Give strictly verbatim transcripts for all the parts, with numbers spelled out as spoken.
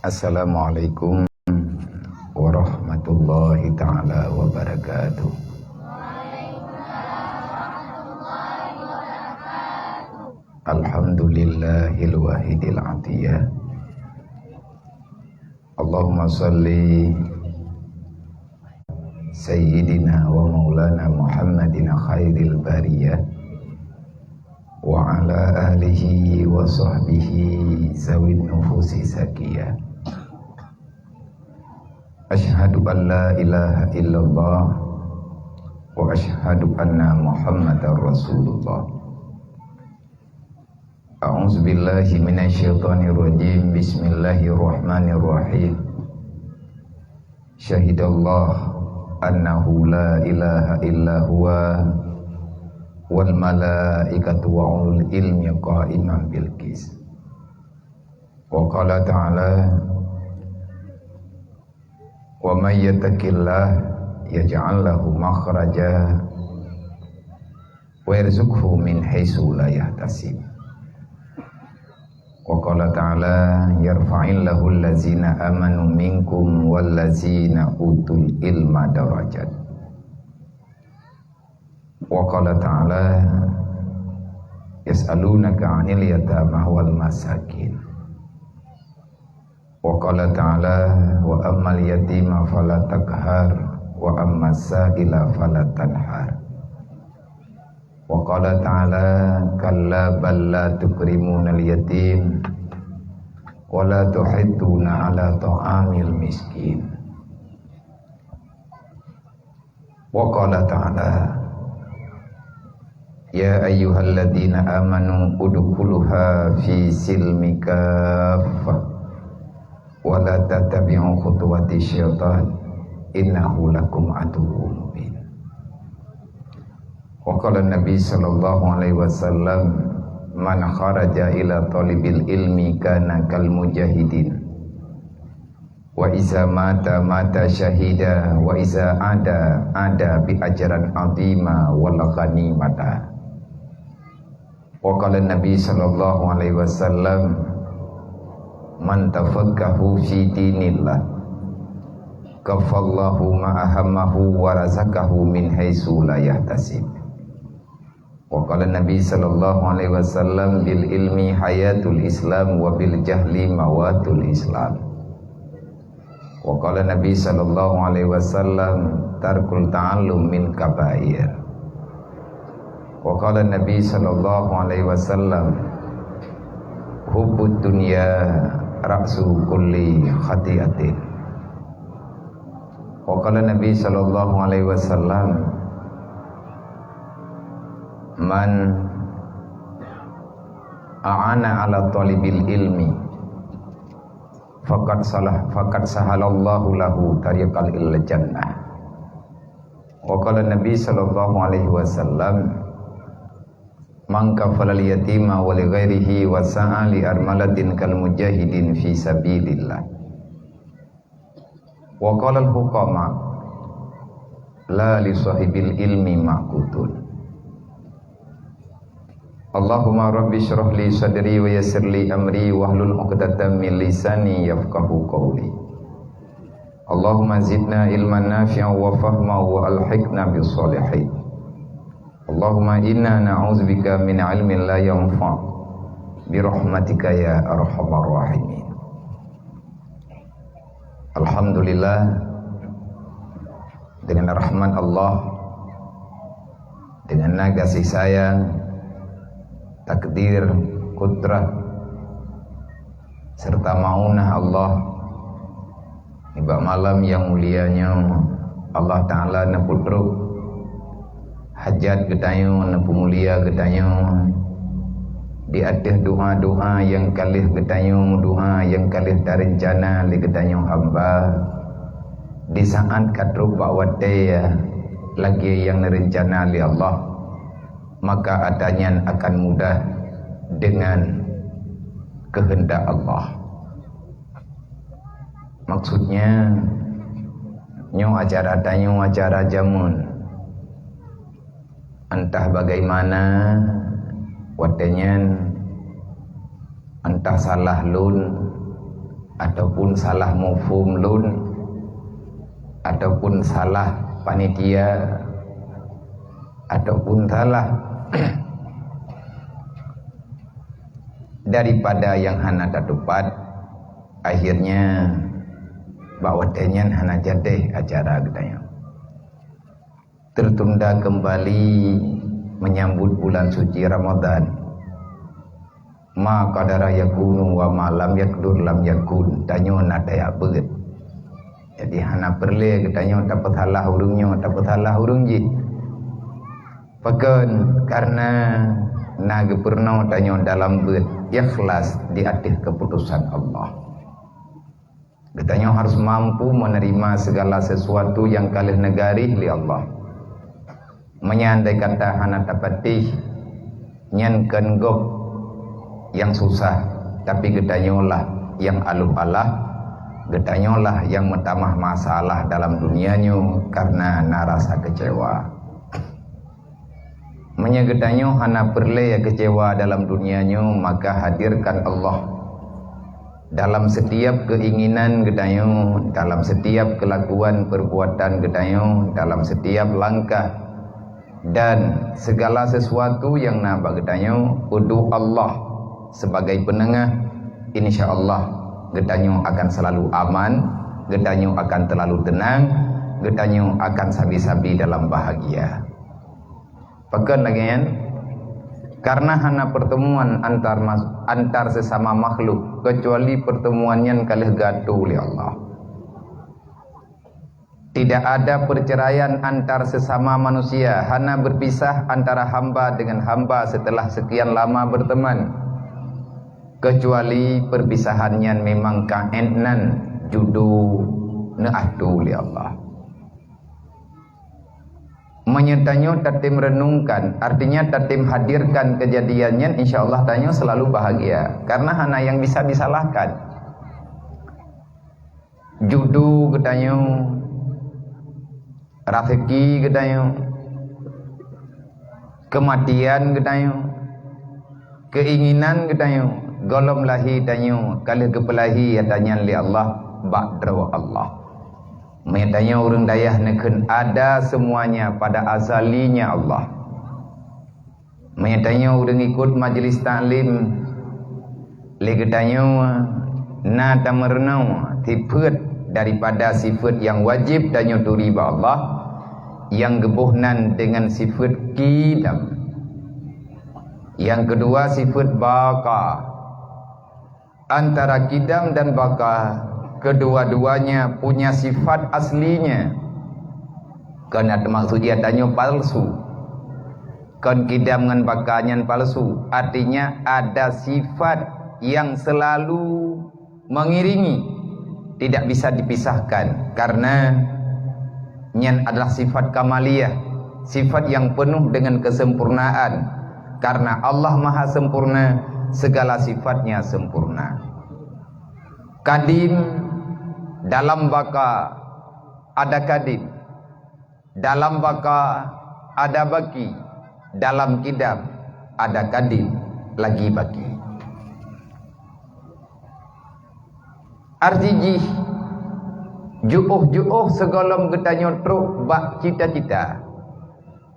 Assalamualaikum warahmatullahi taala wabarakatuh. Alhamdulillahil wahidil atiyah. Allahumma salli sayyidina wa maulana Muhammadin khairil bariyah wa ala alihi wa sahbihi zawin nufusi zakiyah. Asyhadu an la ilaha illallah wa asyhadu anna Muhammadar Rasulullah. A'udzubillahi minasyaitonirrajim. Bismillahirrahmanirrahim. Syahidallah annahu la ilaha illa huwa wal malaikatu wa ulul ilmi qaiman bil qis. Wa qala ta'ala, "Wa may yattaqillah yaj'al lahu makhraja wa yarzuqhu min haitsu la yahtasib." Wa qala ta'ala, "Yarfa'illahu allazina amanu minkum wallazina utul ilma darajat." Wa qala ta'ala, "Yas'alunaka 'anil yatama wal masakin." Wa qala ta'ala, "Wa ammal yatima fala taqhar, wa ammas sa'ila fala tanhar." Wa qala ta'ala, "Kalla bal la tukrimunal yatim, wa la tuhidduna 'ala ta'amil miskin." Wa qala ta'ala, "Ya ayyuhalladzina amanu udkhuluha fi silmi kaffah, wa la tattabi'u khutuwati syaitan, innahu lakum aduwwum mubin." Wa qala Nabi sallallahu alaihi wasallam, "Man kharaja ila talibil ilmi kana kal mujahidin." Wa iza mata, mata syahida, wa iza ada, ada bi ajran azima wal ghanimata. Wa qala Nabi sallallahu alaihi wasallam, "Man tafaqqahu fi dinillah, kafallahu ma ahammahu wa razaqahu min haitsu la yahtasib." Wa qala Nabi sallallahu alaihi wasallam, "Bil ilmi hayatul Islam wa bil jahli mawatul Islam." Wa qala Nabi sallallahu alaihi wasallam, "Tarkul ta'allum min kabair." Wa qala Nabi sallallahu alaihi wasallam, "Hubbud dunya ra'su kulli khati'atin." Wa qala Nabi sallallahu alaihi wasallam, "Man a'ana ala talibil ilmi, faqad salah, faqad sahalallahu lahu tariqal ilal jannah." Wa qala Nabi sallallahu alaihi wasallam, "Man kafalal yatima wa li ghairihi wa sa'a li armalatin kal mujahidin fi sabilillah." Wa qalal hukama, "La li sahibil ilmi maqutun." Allahumma rabbi syrah li sadri wa yassir li amri wahlul 'uqdatam min lisani yafqahu qawli. Allahumma zidna ilman nafi'an wa fahma wa alhiqna bis salihin. Allahumma inna na'udzubika min ilmin la yanfa', bi rahmatika ya arhamar rahimin. Alhamdulillah, dengan rahmat Allah, dengan na gaséh sayang, takdir, kudrah, serta maunah Allah, nibak malam nyang mulia nyoe, Allah Ta'ala neupeutrok hajat geutanyoe, neupeumulia geutanyoe di ateueh doa-doa nyang ka lheueh geutanyoe meudoa, nyang ka lheueh tareuncana lé geutanyoe hamba. Di saát ka trok bak watée lagée nyang neureuncana lé Allah, maka atra nyan akan mudah dengan keuheundak Allah. Maksudnya, nyoe acara tanyoe acara jameun. Entah bagaimana watée nyan, entah salah lôn, ataupun salah mufhum lôn, ataupun salah panitia, ataupun salah daripada nyang hana tatupat, akhirnya bak watée nyan hana jadeh acara geutanyoe. Tertunda kembali menyambut bulan suci Ramadan. Ma qadara yakunu wa ma lam yaqdur lam yakun. Tanyoe na tajak beuet. Jadi hana peureulée geutanyoe tapeusalah ureuëng nyoe, tapeusalah ureuëng jih. Pakon? Karena na geupeurunoe tanyoe dalam beuet ikhlas di ateueh keuputosan Allah. Geutanyoe harus mampu menerima segala sesuatu nyang ka lheueh neugaréh lé Allah. Meunyoe andai kata hana tapatéh, nyan kon gob nyang susah, tapi geutanyoe lah nyang aluh alah, geutanyoe lah nyang meutamah masalah dalam dunia nyoe karena na rasa kecewa. Meunyoe geutanyoe hana peureulée kecewa dalam dunia nyoe, maka hadirkan Allah dalam setiap keinginan geutanyoe, dalam setiap kelakuan perbuatan geutanyoe, dalam setiap langkah dan segala sesuatu nyang na bak geutanyoe. Udu Allah sebagai penengah, insya Allah geutanyoe akan selalu aman, geutanyoe akan terlalu tenang, geutanyoe akan sabe-sabe dalam bahagia. Pakon lagée nyan? Karena hana pertemuan antar mas-, antar sesama makhluk, kecuali pertemuan nyan ka lheueh geuatoe lé Allah. Tidak ada perceraian antar sesama manusia, hana berpisah antara hamba dengan hamba setelah sekian lama berteman, kecuali perpisahan nyan memang ka ék nan judo neuatoe lé Allah. Meunyoe tanyoe tatem renungkan, artinya tatem hadirkan kejadian nyan, insya Allah tanyoe selalu bahagia, karena hana nyang bisa disalahkan. Judo geutanyoe, raseuki geutanyoe, keumatian geutanyoe, keinginan geutanyoe, gohlom lahé tanyoe ka lheueh geupeulahé ata nyan lé Allah bak droe Allah. Meunyoe tanyoe ureuëng dayah neukheun ada semuanya pada azalinya Allah. Meunyoe tanyoe ureuëng ikot majlis taklim, lé geutanyoe na tameurunoe sifeuet daripada sifeuet nyang wajéb tanyoe turi bak Allah, nyang geuboh nan deungon sifeuet qidam. Nyang keudua sifeuet baqa. Antara qidam dan baqa, kedua-duanya punya sifat aslinya. Kon teumaksud jih tanyoe palsu. Kon qidam ngon baqa nyan palsu, artinya ada sifat yang selalu mengiringi, tidak bisa dipisahkan, karena nyan adalah sifat kamaliyah, sifat yang penuh dengan kesempurnaan. Karena Allah Maha Sempurna, segala sifatnya sempurna. Qadim, dalam baqa ada qadim, dalam baqa ada baqi, dalam qidam ada qadim lagi baqi. Arti jih, jiôh-jiôh sigohlom geutanyoe trok bak cita-cita,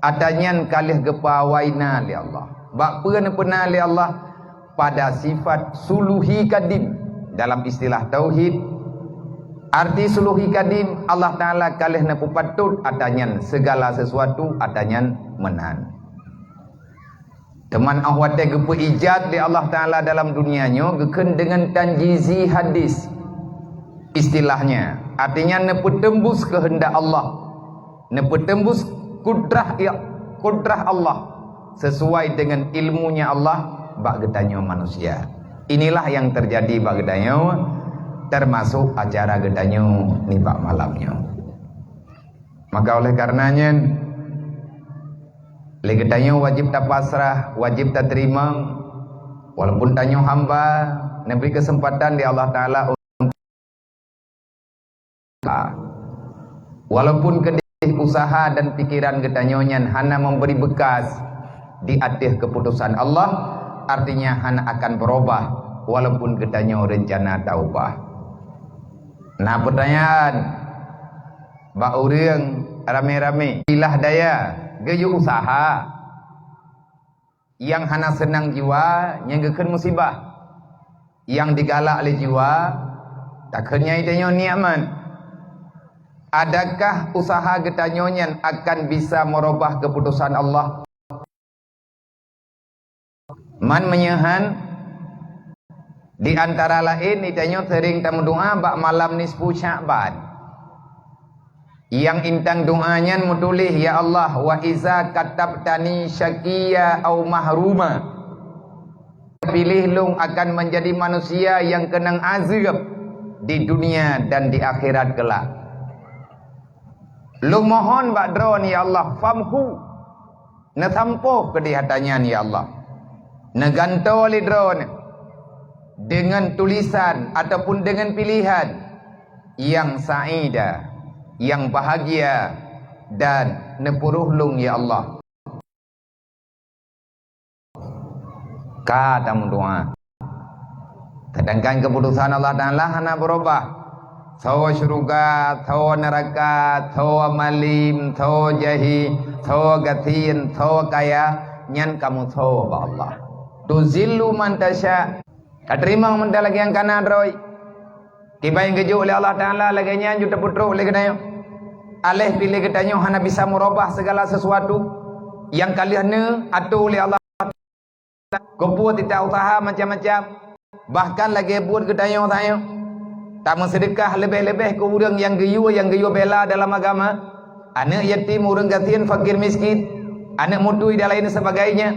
ata nyan ka lheueh geupeuawai na lé Allah. Bak peue neupeuna lé Allah? Pada sifat suluhi qadim dalam istilah tauhid. Arti suluhi qadim, Allah Taala ka lheueh neupeupatot ata nyan, segala sesuatu ata nyan meunan. Teuma óh watée geupeuijad lé Allah Taala dalam dunia nyoe, geukheun deungon tanjizi hadis. Istilahnya, artinya neupeutembus keuheundak Allah, neupeutembus kudrah, ya, kudrah Allah sesuai dengan ilmunya Allah bak geutanyoe manusia. Inilah yang terjadi bak geutanyoe, termasuk acara geutanyoe nibak malam nyoe. Maka oleh karena nyan, lé geutanyoe wajib tapasrah, wajib tateurimong, walaupun tanyoe hamba, neubri keuseumpatan lé Allah Taala. Walaupun keudeh usaha dan pikiran geutanyoe nyan hana memberi bekas di ateueh keuputosan Allah, artinya hana akan beurubah walaupun geutanyoe reuncana taubah. Na peutanyaan bak ureuëng ramé-ramé, ilah daya geuyue useuha. Nyang hana seunang jiwa, nyang geukheun musibah. Nyang jigalak lé jiwa, takheun nyang tanyoe nikmat. Adakah useuha geutanyoe nyan akan bisa meurubah keuputosan Allah? Man meunyoe han, di antara laén, tanyoe seuring tameudoá bak malam nisfu Sya'ban. Nyang intan doá nyan meutuléh, "Ya Allah, wa iza katabtani syaqiyya au mahruma." Piléh lôn akan menjadi manusia nyang keunong azeueb di dunia dan di akhirat keulak. Lôn mohon bak Droe, ya Allah, famhu, neusampôh keudéh ata nyan, ya Allah. Neugantoe lé Droe deungon tulisan ataupun deungon piléhan nyang saida, nyang bahagia, dan neupuroh lôn, ya Allah. Ka tameudoá. Sedangkan keuputosan Allah Taala hana beurubah. Soe syeuruga, soe neuraka, soe malém, soe jahé, soe gasien, soe kaya, nyan kamoe soe bak Allah. Tuzillu man tasya. Ka teurimong meunan lagée nyang kana droe. Kiban geujok lé Allah Taala lagée nyan jeuet tapeutrok lé geutanyoe. Aléh pih lé geutanyoe hana bisa meurubah segala sesuatu nyang ka lheueh neuatoe lé Allah. Keupeue teuka useuha macam-macam, bahkan lagée buet geutanyoe-tanyoe. Tameuseudeukah leubeh-leubeh keu ureuëng nyang geuyue, nyang geuyue bela dalam agama. Aneuëk yatim, ureuëng gasien, fakir miskin, aneuëk mutui dan lain sebagainya.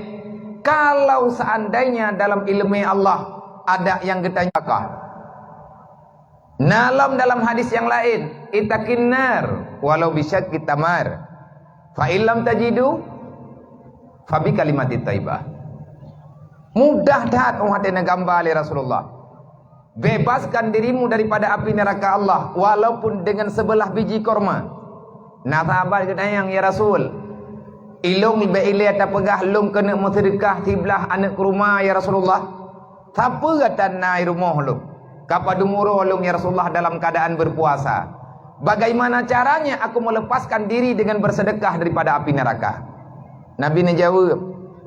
Kalau seandainya dalam ileumé Allah ada nyang geutanyoe, na lom dalam hadis nyang laén, "Ittaqin nar walau bisyaqqi tamar, fa illam tajidu, fa bi kalimatit thaibah." Mudah that óh watée neugamba lé Rasulullah. Bebaskan dirimu daripada api neraka Allah, walaupun dengan sebelah biji korma. Na sahabat geutanyong, "Ya Rasul, ilôn bék ilée tapeugah lôn keuneuk meuseudeukah siblah aneuëk kurma, ya Rasulullah? Sapeue gata na i rumoh lôn? Ka padum uroe lôn, ya Rasulullah, dalam keadaan berpuasa. Bagaimana caranya aku melepaskan diri dengan bersedekah daripada api neraka?" Nabi neujaweueb,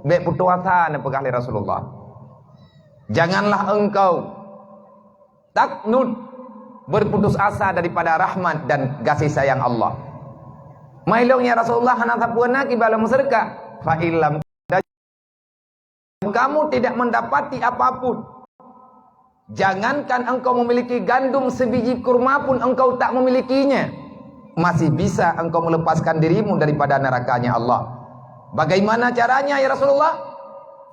"Bék putus asa," neupeugah lé Rasulullah. "Janganlah engkau taknut, berputus asa daripada rahmat dan kasih sayang Allah." "Ma ilôn, ya Rasulullah, hana sapeue na kiban lôn meuseudeukah." "Fa illam, kamu tidak mendapati apapun. Jangankan engkau memiliki gandum sebiji kurma pun engkau tak memilikinya, masih bisa engkau melepaskan dirimu daripada nerakanya Allah." "Bagaimana caranya, ya Rasulullah?"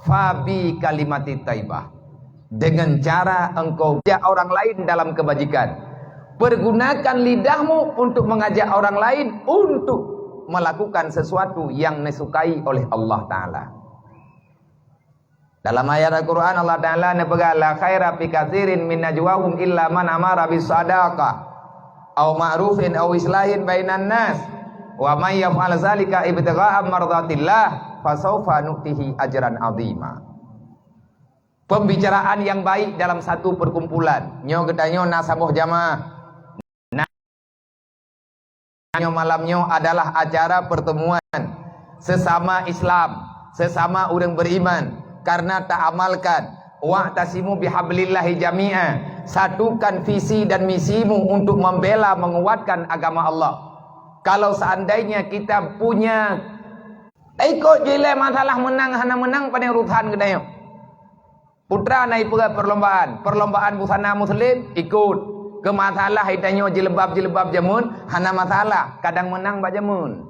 "Fa bi kalimatit thaibah, dengan cara engkau ajak orang lain dalam kebajikan. Pergunakan lidahmu untuk mengajak orang lain untuk melakukan sesuatu yang disukai oleh Allah Taala." Dalam ayat Al-Quran, Allah Taala neupeugah, "La khaira fi katsirin min najwahum illa man amara bis sadaqah au ma'rufin au islahin bainan nas, wa may yaf'al zalika ibtigha'a mardatillah, fasaufa nu'tihi ajran azima." Pembicaraan yang baik dalam satu perkumpulan. Nyoe geutanyoe na saboh jamaah. Nyoe malam nyoe adalah acara pertemuan sesama Islam, sesama ureuëng beriman, karena taamalkan, "Wa'tasimu bihablillahi jami'a." Satukan visi dan misimu untuk membela, menguatkan agama Allah. Kalau seandainya kita punya, ikut jilai masalah menang hana menang, paling urusan geutanyoe. Putra na ipeugah perlombaan, perlombaan busana muslim, ikut. Keu masalah itanyoe jilbab-jilbab jameun, hana masalah, kadang meunang bak jameun.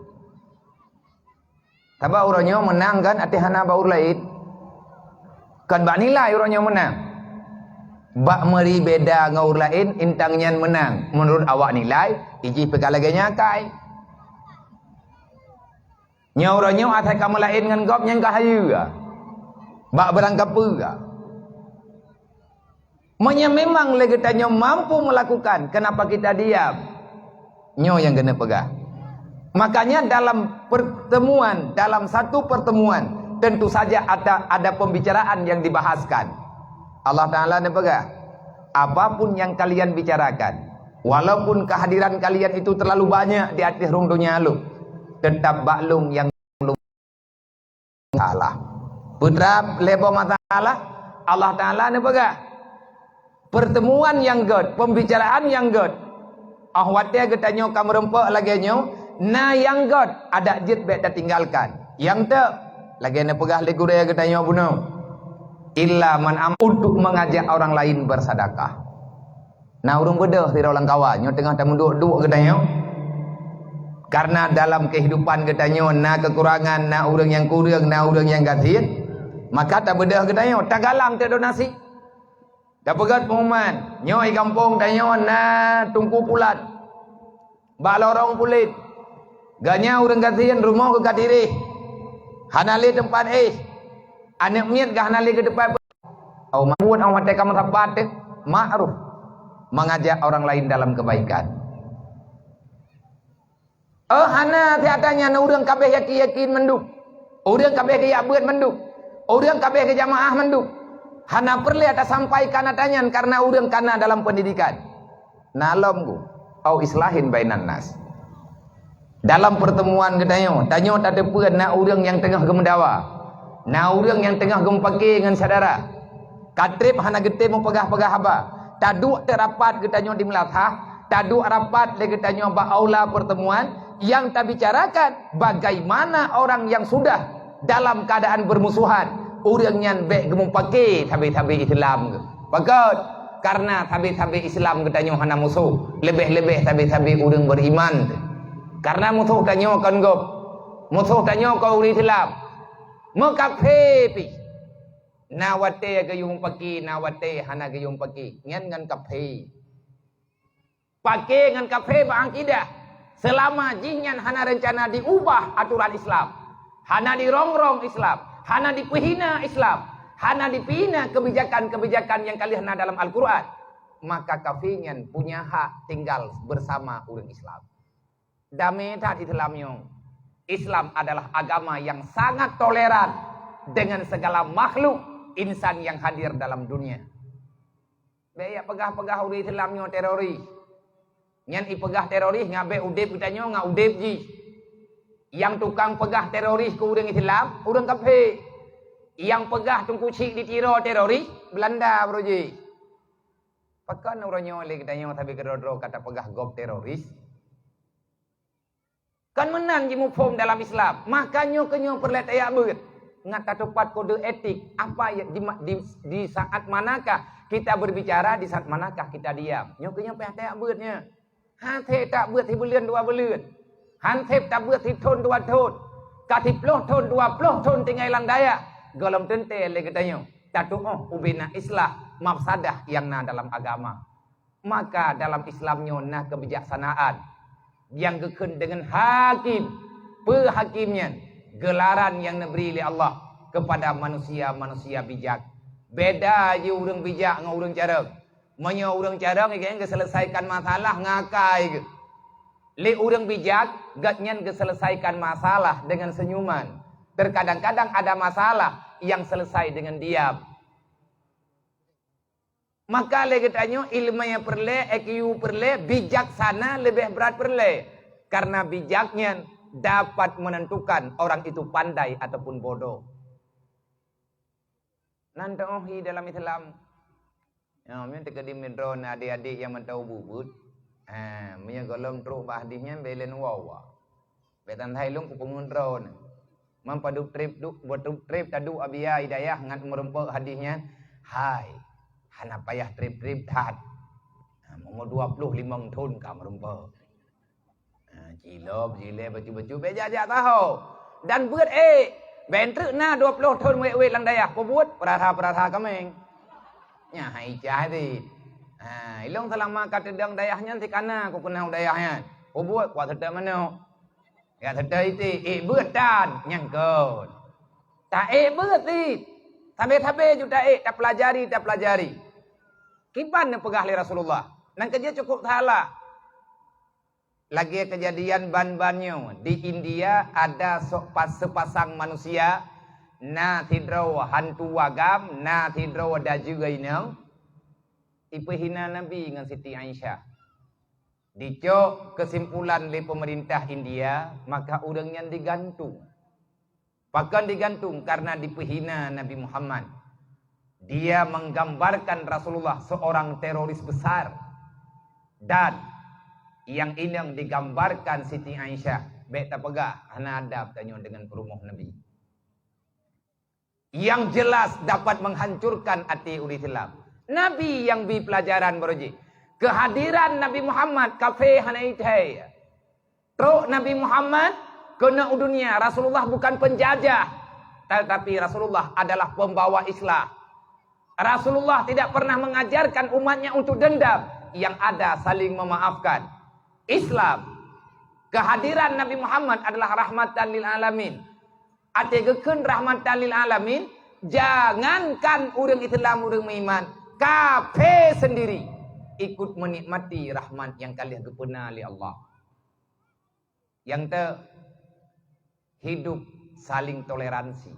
Sabab uroe nyoe meunang kan até hana bak ureuëng laén. Kon bak nilai uroe nyoe meunang. Bak meuri beda ngon ureuëng laén, intang nyan meunang. Meunurot awak nilai, ijih pih ka lagée nyan akai. Nyoe uroe nyoe asai kamoe laén ngon gob nyang ka hayeue, bak beurangkapeue. Meunyoe memang lé geutanyoe mampu melakukan, kenapa kita diam? Nyoe nyang keuneuk peugah. Makanya dalam pertemuan, dalam satu pertemuan, tentu saja ada, ada pembicaraan yang dibahaskan. Allah Taala neupeugah, "Apapun yang kalian bicarakan, Walaupun kehadiran kalian itu terlalu banyak di atas rhueng donya lôn, tetap bak lôn nyang lôn salah. Peue treuk lhèe boh masalah, Allah Taala neupeugah, pertemuan nyang göt, pembicaraan nyang göt. Óh watèe geutanyoe ka meurumpok lagèe nyoe, na nyang göt, adak jeuet bèk tatinggalkan. Nyang teuk, lagèe neupeugah lé gurèe geutanyoe bunoe, illa man am-, untuk mengajak orang lain bersedekah. Na ureueng beudôh sidroe lam kawan, nyoe teungoh tameuduek-duek geutanyoe. Karena dalam kehidupan geutanyoe na kekurangan, na ureueng nyang kureueng, na ureueng nyang gasien, maka tabeudôh geutanyoe, tagalang teuk donasi. Tapeugöt pengumuman, nyoe di gampông tanyoe na Teungku Pulat bak lorong puléh. Gobnyan ureueng gasien, rumoh geuh ka tiréh, hana lé teumpat éh, aneuk miet geuh hana lé geuteupeu. Au ma'ruf, au watèe ka meusapat teuh, ma'ruf. Mengajak orang lain dalam kebaikan. Oh, hana siat tanyan ureueng ka abéh yakin-yakin mandum. Ureueng ka abéh geujak beuet mandum. Ureueng ka abéh geujamaah mandum. Hana peureulèe tasampaikan ata nyan karena ureueng ka na dalam pendidikan. Na lom gu, au islahin bainan nas. Dalam pertemuan geutanyoe, tanyoe tateupeue na ureueng nyang teungoh geumeudawa, na ureueng nyang teungoh geumeupaké ngon syedara. Ka trép hana geutem meupeugah-peugah haba. Taduek teuk rapat geutanyoe di meulasah, taduek rapat lé geutanyoe bak aula pertemuan nyang tabicarakan bagaimana orang yang sudah dalam keadaan bermusuhan, ureueng nyan bèk geumeupaké sabé-sabé Islam geuh. Pakon? Karena sabé-sabé Islam geutanyoe hana musoh, leubeh-leubeh sabé-sabé ureueng beriman. Karena musoh tanyoe kon gob, musoh tanyoe kon ureueng Islam, meukafé pih. Na watèe geuyue meupaké, na watèe hana geuyue meupaké, nyan ngon kafé. Paké ngon kafé bak akidah, seulama jihnyan hana reuncana diubah aturan Islam, hana dirongrong Islam, hana dipeuhina Islam, hana dipeuhina keubijakan-keubijakan nyang ka lheueh na dalam Al-Qur'an, maka kafé nyan punya hak tinggal bersama ureueng Islam. Damé that Islam nyoe. Islam adalah agama yang sangat toleran dengan segala makhluk insan yang hadir dalam dunia. Bèk jak peugah-peugah ureueng Islam nyoe teroris. Nyan ipeugah teroris ngat bèk udép geutanyoe ngat udép jih. Nyang tukang peugah teroris keu ureueng Islam, ureueng kafé. Nyang peugah Teungku Chik di Tiro teroris, Beulanda baroe jih. Pakon uroe nyoe lé geutanyoe sabé keudroe-droe ka tapeugah gob teroris? Kan meunan jimuphom dalam Islam. Maka nyoe keuh nyoe peureulèe tajak beuet. Ngat tatupat kode etik. Apa ya, di, di, di saat manakah kita berbicara, di saat manakah kita diam. Nyoe keuh nyoe payah tajak beuet nyoe. Hana sép tabeuet sibuleuen dua buleuen. Hana sép tabeuet sithon dua thon. Ka siploh thon, dua ploh thon tinggai lam dayah. Gohlom teuntèe lé geutanyoe tatu'oh ubena islah mafsadah nyang na dalam agama. Maka dalam Islam nyoe na keubijaksanaan nyang geukheun deungon hakim. Peue hakim nyan? Geularan nyang neubri lé Allah keupada manusia-manusia bijak. Beda jih ureueng bijak ngon ureueng carông. Meunyoe ureueng carông, gobnyan geuseuleusaikan masalah ngon akai geuh. Lé ureueng bijak, gobnyan geuseuleusaikan masalah deungon seunyuman. Teukadang-kadang ada masalah nyang seuleusai deungon diam. Maka lé geutanyoe ileumèe peureulèe, I Q peureulèe, bijaksana leubeh brat peureulèe. Karena bijak nyan dapat menentukan orang itu pandai ataupun bodoh. Nan teu'oh hi dalam Islam. Nyoe, meunyoe teukeudi meudroe na adék-adék nyang mantong bubuet. Ha, meunyoe gohlom trok bak hadih nyan, bèk lé neuwoe-woe. Bèk tan hai lôn kupeungeut droeneuh. Man padub trép duek, padub trép taduek Abia Hidayah ngat meurumpok hadih nyan. Hai, hana payah trép-trép that. Ha, meunyoe dua ploh limong thon ka meurumpok. Ha, cilop, jilée, bacut-bacut, bèk jak-jak taho. Dan beuet ék, bèk treuk na dua ploh thon wét-wét lam dayah, peubuet peurasa-peurasa kaméng. Nyan hai cah cit. Ha, ilong seulama ka teudong dayah nyan sikana ku keunong dayah nyan. Peubuet kuat seutôt manok. Ya seutôt iték, ék beuet tan, nyan kon. Ta ék beuet cit. Sabé-sabé ju ta ék, tapeulajari, tapeulajari. Kiban neupeugah lé Rasulullah, nyan keujeuet cukup salah. Lagée keujadian ban-ban nyoe, di India ada so-, pas-, seupasang manusia, na sidroe hantu agam, na sidroe dajeu inong, ipeuhina Nabi ngon Siti Aisyah. Dicok keusimpulan lé peumeurintah India, maka ureuëng nyan digantung. Pakon digantung? Karena dipeuhina Nabi Muhammad. Dia menggambarkan Rasulullah seorang teroris besar. Dan nyang inong digambarkan Siti Aisyah. Bék tapeugah hana adab tanyoe deungon peurumoh Nabi. Yang jelas dapat menghancurkan até ureuëng Islam. Nabi nyang bi peulajaran baroe jih. Keuhadiran Nabi Muhammad kafé hana ithai. Trok Nabi Muhammad keunoe u dunia, Rasulullah bukan penjajah, tetapi Rasulullah adalah pembawa Islam. Rasulullah tidak pernah mengajarkan umatnya untuk dendam, yang ada saling memaafkan. Islam, kehadiran Nabi Muhammad adalah rahmatan lil alamin. Até geukheun rahmatan lil alamin, jangankan ureuëng Islam, ureuëng meuiman, kafé sendiri ikut menikmati rahmat yang ka lheueh geupeuna lé Allah. Nyang te hidup saling toleransi.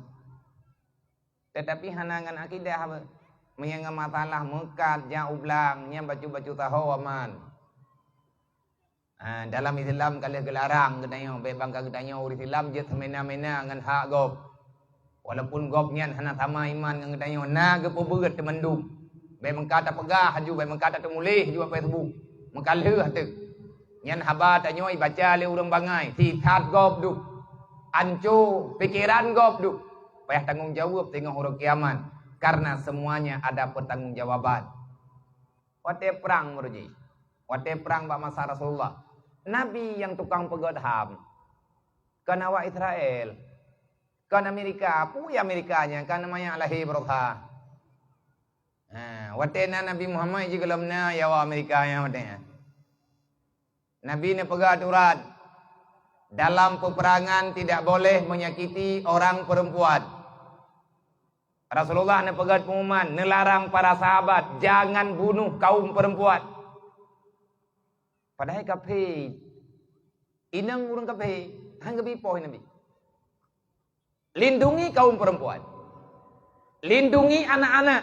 Tetapi hana ngon akidah apa? Meunyoe ngon masalah meukat, jak u blang, nyan bacut-bacut saho aman. Ha, dalam Islam ka lheueh geularang geutanyoe, bék bangka geutanyoe ureuëng Islam jeuet seumena-mena ngon hak gob. Walaupun gob nyan hana sama iman ngon geutanyoe, na geupeubeuet teumandum. Bék meukat tapeugah haju, bék meukat tateumuléh haju bak Facebook. Meukat lheueh teuh. Nyan haba tanyoe ibaca lé ureuëng bangai, sisat gob duek. Anco pikeran gob duek. Payah tanggong jaweueb teungoh uroe kiamat, karena semuanya ada pertanggungjawaban. Watée prang baroe jih, watée prang bak masa Rasulullah, Nabi nyang tukang peugét ham. Kon awak Israel, kon Amerika, peue Amerika nyan, kan manyak lahé baroe sa. Ha, watée na Nabi Muhammad jigohlom na ya awak Amerika nyan watée nyan. Nabi neupeugah aturan, dalam peperangan tidak boleh menyakiti orang perempuan. Rasulullah neupeugah pengumuman, neularang para sahabat, "Jangan bunuh kaum perempuan." Padahai kafé, inong ureuëng kafé, han geubi poh Nabi. Lindungi kaum perempuan. Lindungi anak-anak.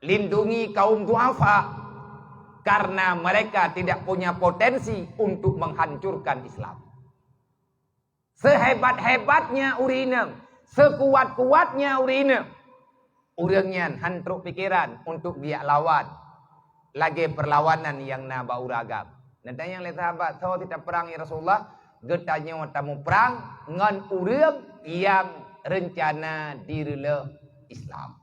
Lindungi kaum duafa. Karena mereka tidak punya potensi untuk menghancurkan Islam. Sehebat-hebatnya ureuëng inong, sekuat-kuatnya ureuëng inong, ureuëng nyan han trok pikeran untuk geujak lawan lagée peurlawanan nyang na bak ureuëng agam. Neutanyong lé sahabat, "Soe sit taprang, ya Rasulullah?" "Geutanyoe tamuprang ngon ureuëng nyang reuncana direulôh Islam."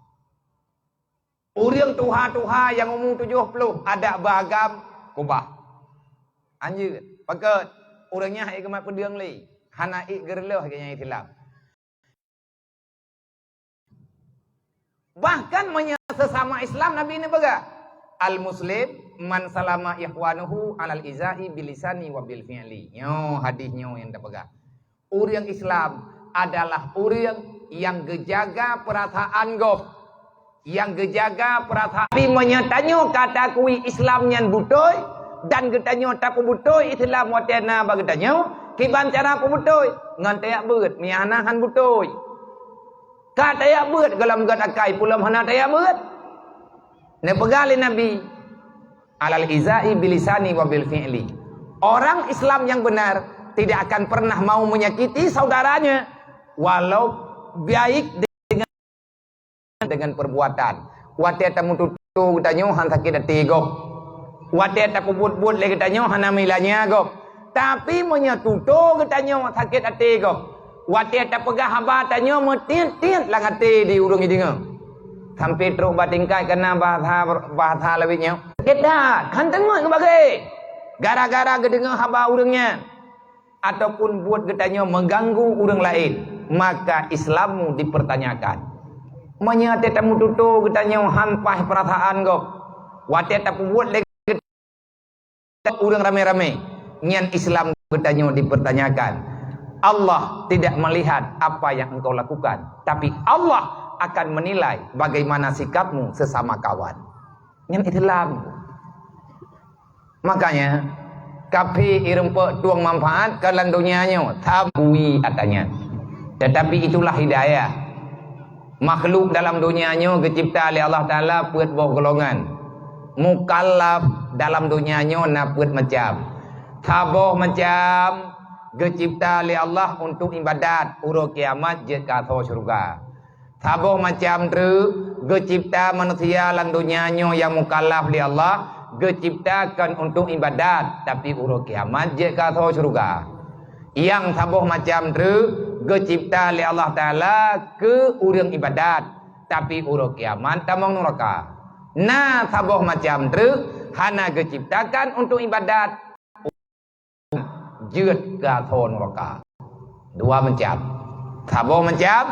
Ureuëng tuha-tuha nyang umu tujoh ploh adak beuagam kubah. Anjeut, pakon ureuëng nyan hana geumat peudeueng lé, hana ék geureulôh lagée nyang Islam. Bahkan meunyoe sesama Islam, Nabi neupeugah, "Al-muslim man salama ikhwanuhu alal izai bilisani wa bil fi'li." Nyoe hadis nyoe nyang tapeugah. Ureuëng Islam adalah ureuëng nyang geujaga peurasaan gob, nyang geujaga peurasaan. Tapi meunyoe tanyoe ka takui Islam nyan beutôi dan geutanyoe tapeubeutôi Islam watée na bak geutanyoe, kiban cara peubeutôi? Ngon tajak beuet, meunyoe hana han beutôi. Ka tajak beuet gohlom gét akai, peulom hana tajak beuet. Neupeugah lé Nabi, "Alal izai bilisani wa bil fi'li." Orang Islam yang benar tidak akan pernah mau menyakiti saudaranya, walau baik dengan, dengan perbuatan. Watée tameututoe geutanyoe han sakét até gob. Watée tapeubuet-buet lé geutanyoe hana meulanya gob. Tapi meunyoe tutoe geutanyoe sakét até gob, watée tapeugah haba tanyoe meutiet-tiet lam até di ureuëng jideungoe. Sampai trok bak tingkat kana bahasa, bahasa lawét nyoe. Sakét that, han teungeut keu bagée. Gara-gara geudeungoe haba ureuëng nyan, ataupun buet geutanyoe mengganggu ureuëng laén, maka Islammu dipertanyakan. Meunyoe watée tameututoe geutanyoe han paih peurasaan gob, watée tapeubuet lé ureuëng ramé-ramé, nyan Islam geutanyoe dipertanyakan. Allah tidak melihat apa yang engkau lakukan, tapi Allah akan menilai bagaimana sikapmu sesama kawan. Nyan Islam. Makanya, kafé ireumpok tueng manfaat ka lam donya nyoe, tabui atanya. Tetapi itulah hidayah. Makhluk dalam donya nyoe geucipta lé Allah Taala peuet boh golongan. Mukallaf dalam donya nyoe na peuet macam. Saboh macam geucipta lé Allah untuk ibadat, uroe kiamat jeuet keu asoe syeuruga. Saboh macam treuk geucipta manusia lam donya nyoe nyang mukallaf lé Allah, geucipta kon untuk ibadat, tapi uroe kiamat jeuet keu asoe syeuruga. Nyang saboh macam treuk geucipta lé Allah Taala keu ureuëng ibadat, tapi uroe kiamat tamong nuraka. Na saboh macam treuk hana geuciptakan untuk ibadat, jeuet keu asoe nuraka. Dua macam. Saboh macam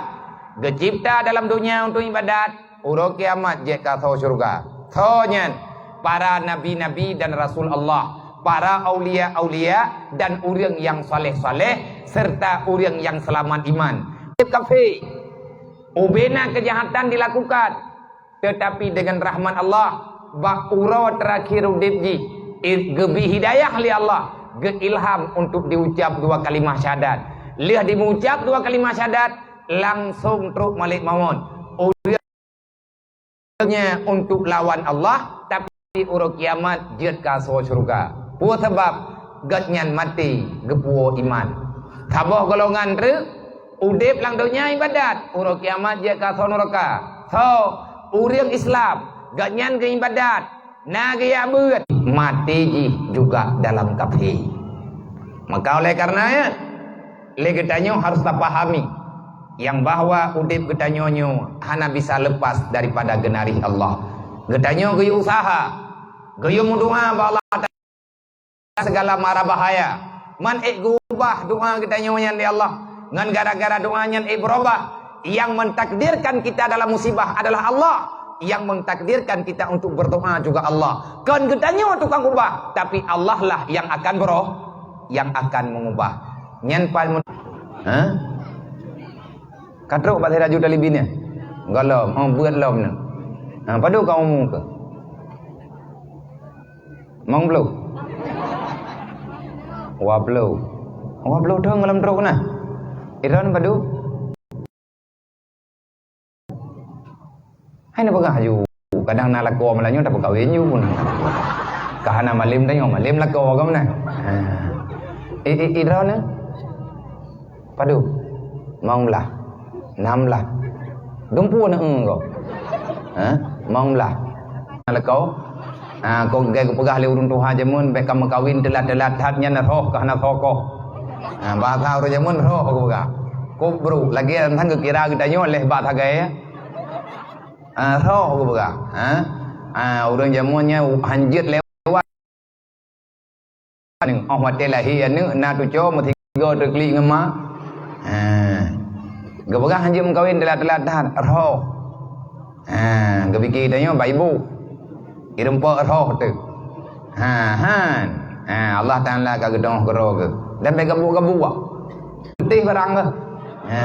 geucipta dalam donya untuk ibadat, uroe kiamat jeuet keu asoe syeuruga. Soe nyan? Para nabi-nabi dan rasul Allah, para aulia-aulia dan ureuëng nyang saleh-saleh serta ureuëng nyang seulamat iman. Kafé, ubena keujahatan dilakukan, teutapi deungon rahmat Allah, bak uroe teurakhir udeb jih, i-, geubri hidayah lé Allah, geuilham untuk diucab dua kalimah syahadat. Lheueh dimeucab dua kalimah syahadat, langsong trok malek mawöt. Ureuëng nyan untuk lawan Allah, tapi uroe kiamat jeuet keu asoe syeuruga. Peue sabab? Gobnyan maté geupuwoe iman. Saboh golongan treuk, udeb lam donya ibadat, uroe kiamat jeuet keu asoe nuraka. Soe? Ureuëng Islam, gobnyan geuibadat, na geujak beuet, maté jih juga dalam kafé. Maka oleh karena nyan, lé geutanyoe harus tapahami nyang bahwa udeb geutanyoe nyoe hana bisa lepas daripada geunarih Allah. Geutanyoe geuyue useuha, geuyue meudoa bak Allah Taala segala mara bahaya. Man ék geubah doa geutanyoe nyan lé Allah. Ngon gara-gara doa nyan ék beurubah. Yang mentakdirkan kita dalam musibah adalah Allah. Yang mentakdirkan kita untuk berdoa juga Allah. Kon geutanyoe tukang ubah, tapi Allah lah yang akan beurubah, yang akan mengubah. Nyan paih mun-, ha? Ka trok bak laju talibin nyan? Gohlom, oh, beuet lom nyan. Ha, padub ka umu keuh? Limong ploh? Dua ploh. Dua ploh thon gohlom trok na. Droeneuh padub? Hai neupeugah ju, kadang na lakoe malam nyoe tapeukawen ju pun. Ka hana malem tanyoe, malem lakoe gob na. Ha. I, i, i droeneuh? Padub? Limong blah. Nam blah. Dumpeue na eu gob. Ha? Limong blah. Na lakoe? Ha, kok geupeugah lé ureuëng tuha jameun, bék ka meukawen teulat-teulat that nyan rhoh ka hana soe koh. Ha, bahasa ureuëng jameun rhoh geupeugah. Kok bro, lagée nyan geukira geutanyoe leh bak sagai. Ah, rhoh geupeugah, ha? Ah, ureuëng jameun nyan hanjeuet lewat. Óh watée lahé aneuëk na tucoe meusigoe teuklik ngon ma. Ha. Geupeugah hanjeuet meukawen teulat-teulat that, rhoh. Ha, geupike tanyoe bak ibu. Ireumpok rhoh teuh. Ha, han. Ha, Allah Taala ka geuteungoh keudroe geuh. Dan bék gabuek-gabuek. Putih barang kah? Ha,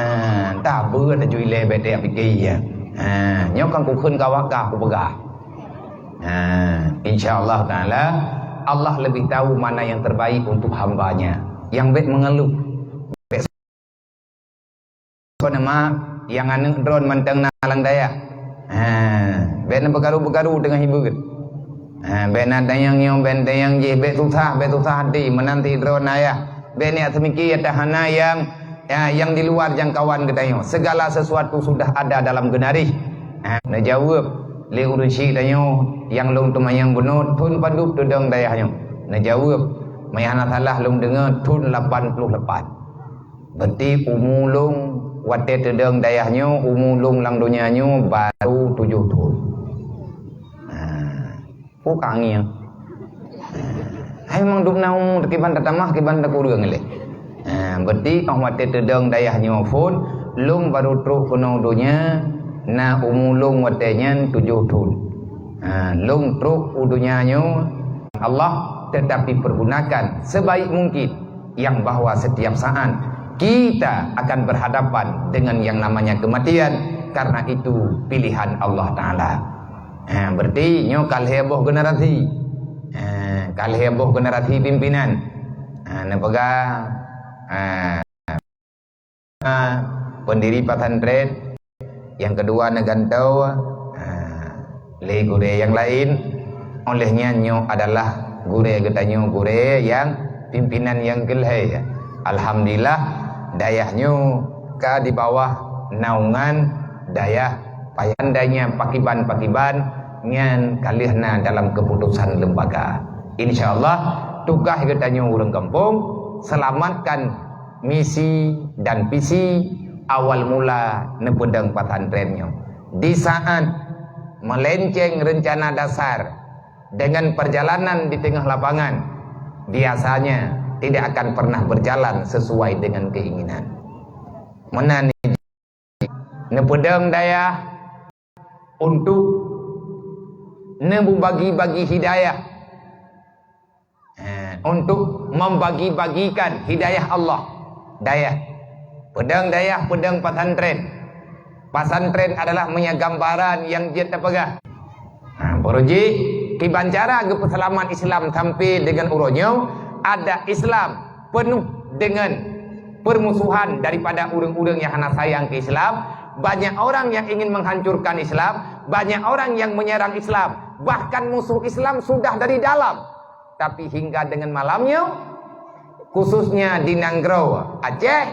entah beuet laju ilée bék teuyak pike ya. Ha, nyoe kan kukheun ka wakah kupeugah. Ha, insya Allah Taala, Allah lebih tahu mana yang terbaik untuk hamba-Nya. Yang bék mengeluh. Bék soe nama yang aneuk droen mantong na lam dayah. Ha, bék na peukaru-peukaru teungoh hibeuen. Ha, bék na dayang nyoe, bék dayang jih, bék susah, bék susah hati, meunan sidroe na ayah. Bék niat seumiki atawa hana nyang, ya, nyang di luar jangkauan geutanyoe. Segala sesuatu sudah ada dalam geunarih. Ha, neujaweueb lé ureuëng syik tanyoe nyang lôn teumanyong bunoe thon padub teudong dayah nyoe. Neujaweueb, meunyo hana salah lôn deungoe thon lapan ploh lapan. Berarti umu lôn watée teudong dayah nyoe, umu lôn lam donya nyoe baru tujoh thon. Ha. Peue ka ngieng? Hai memang dum na umu kiban tatamah, kiban takureueng lé. Ha, berarti óh watée teudong dayah nyoe phon, lôn baru trok keunoe donya, na umu lôn watée nyan tujoh thon. Ha, lôn trok u donya nyoe Allah, tetapi pergunakan sebaik mungkin yang bahwa setiap saat kita akan berhadapan dengan yang namanya kematian, karena itu pilihan Allah Taala. Ha, berarti nyoe ka lhée boh generasi. Ha, ka lhée boh generasi pimpinan. Ha, neupeugah, ha, pendiri pesantren, yang kedua neugantoe, ha, lé gurée nyang laén. Oleh nyan nyoe adalah gurée geutanyoe, gurée nyang pimpinan nyang keu lhée. Alhamdulillah, dayah nyoe ka di bawah naungan dayah payan dayah pakiban-pakiban nyan ka lheueh na dalam keputusan lembaga. Insya Allah, tugaih geutanyoe ureuëng gampông, selamatkan misi dan visi awal mula neupeudong pesantren nyoe. Di saat melenceng rencana dasar dengan perjalanan di tengah lapangan, biasanya tidak akan pernah berjalan sesuai dengan keinginan. Meunan neupeudong dayah untuk neubagi-bagi hidayah. Eh, untuk membagi-bagikan hidayah Allah. Dayah. Peudong dayah, peudong pesantren. Pesantren adalah meunyoe gambaran nyang jeuet tapeugah. Ha, baru jih, kiban cara geupeuseulamat Islam sampai dengan uroe nyoe, adat Islam penuh dengan permusuhan daripada ureuëng-ureuëng nyang hana sayang keu Islam. Banyak orang yang ingin menghancurkan Islam, banyak orang yang menyerang Islam. Bahkan musuh Islam sudah dari dalam. Tapi hingga dengan malam nyoe, khususnya di nanggroe Aceh,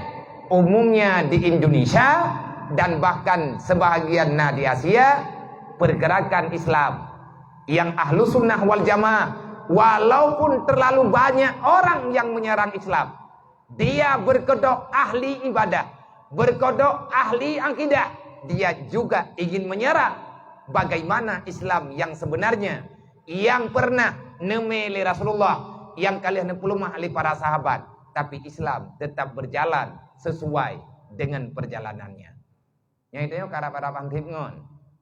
umumnya di Indonesia, dan bahkan sebahagian na di Asia, pergerakan Islam yang Ahlus Sunnah wal Jamaah, walaupun terlalu banyak orang yang menyerang Islam, dia berkedok ahli ibadah, berkedok ahli akidah, dia juga ingin menyerang bagaimana Islam yang sebenarnya, yang pernah neumé lé Rasulullah, yang ka lheueh neupeuleumah lé para sahabat, tapi Islam tetap berjalan sesuai dengan perjalanannya. Nyang itu nyoe karab-karab han treb ngon.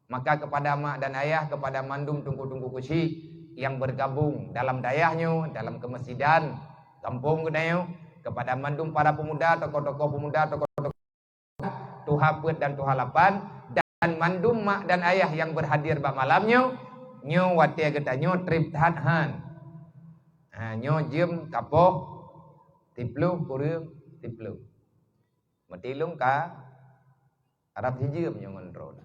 Maka kepada mak dan ayah, kepada mandum teungku-teungku keuchik yang bergabung dalam dayah nyoe, dalam keumeusidan gampông geutanyoe, kepada mandum para pemuda, tokoh-tokoh pemuda, tokoh-tokoh tuha peuet dan tuha lapan, dan mandum mak dan ayah yang berhadir bak malam nyoe, nyoe watée geutanyoe treb that han. Ha, nyoe jeuem ka poh siploh kureueng siploh. Meutilông ka rab sijeuem nyoe ngon droe.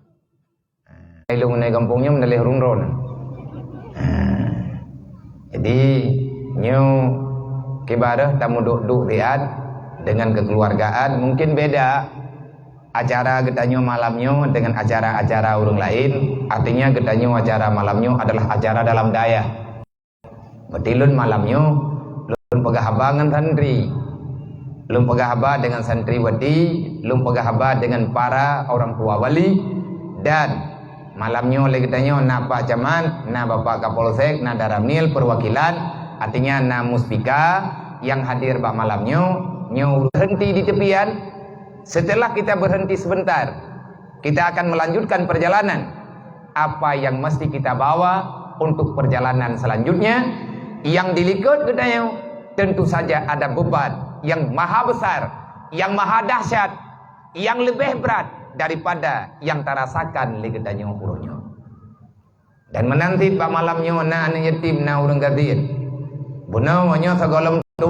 Ha. Ilông nai gampông nyoe meudaleh run droe. Ha. Jadi, nyoe kibareh tamuduek-duek riat dengan kekeluargaan, mungkin beda acara geutanyoe malam nyoe dengan acara-acara ureuëng laén. Artinya, geutanyoe acara malam nyoe adalah acara dalam dayah. Berarti lôn malam nyoe, lôn peugah haba ngon santri. Lôn peugah haba dengan santriwati, lôn peugah haba dengan para orang tua wali. Dan malam nyoe lé geutanyoe na Pak Camat, na Bapak Kapolsek, na Danramil perwakilan, artinya na Muspika yang hadir bak malam nyoe, nyoe berhenti di tepian. Setelah kita berhenti sebentar, kita akan melanjutkan perjalanan. Apa yang mesti kita bawa untuk perjalanan selanjutnya? Yang dilikot geutanyoe, tentu saja ada beban yang maha besar, yang maha dahsyat, yang lebih berat daripada yang tarasakan lé geutanyoe uroe nyoe. Dan meunan cit bak malam nyoe na aneuk yatim, na ureuëng gasien. Bunoe nyoe sigohlom tu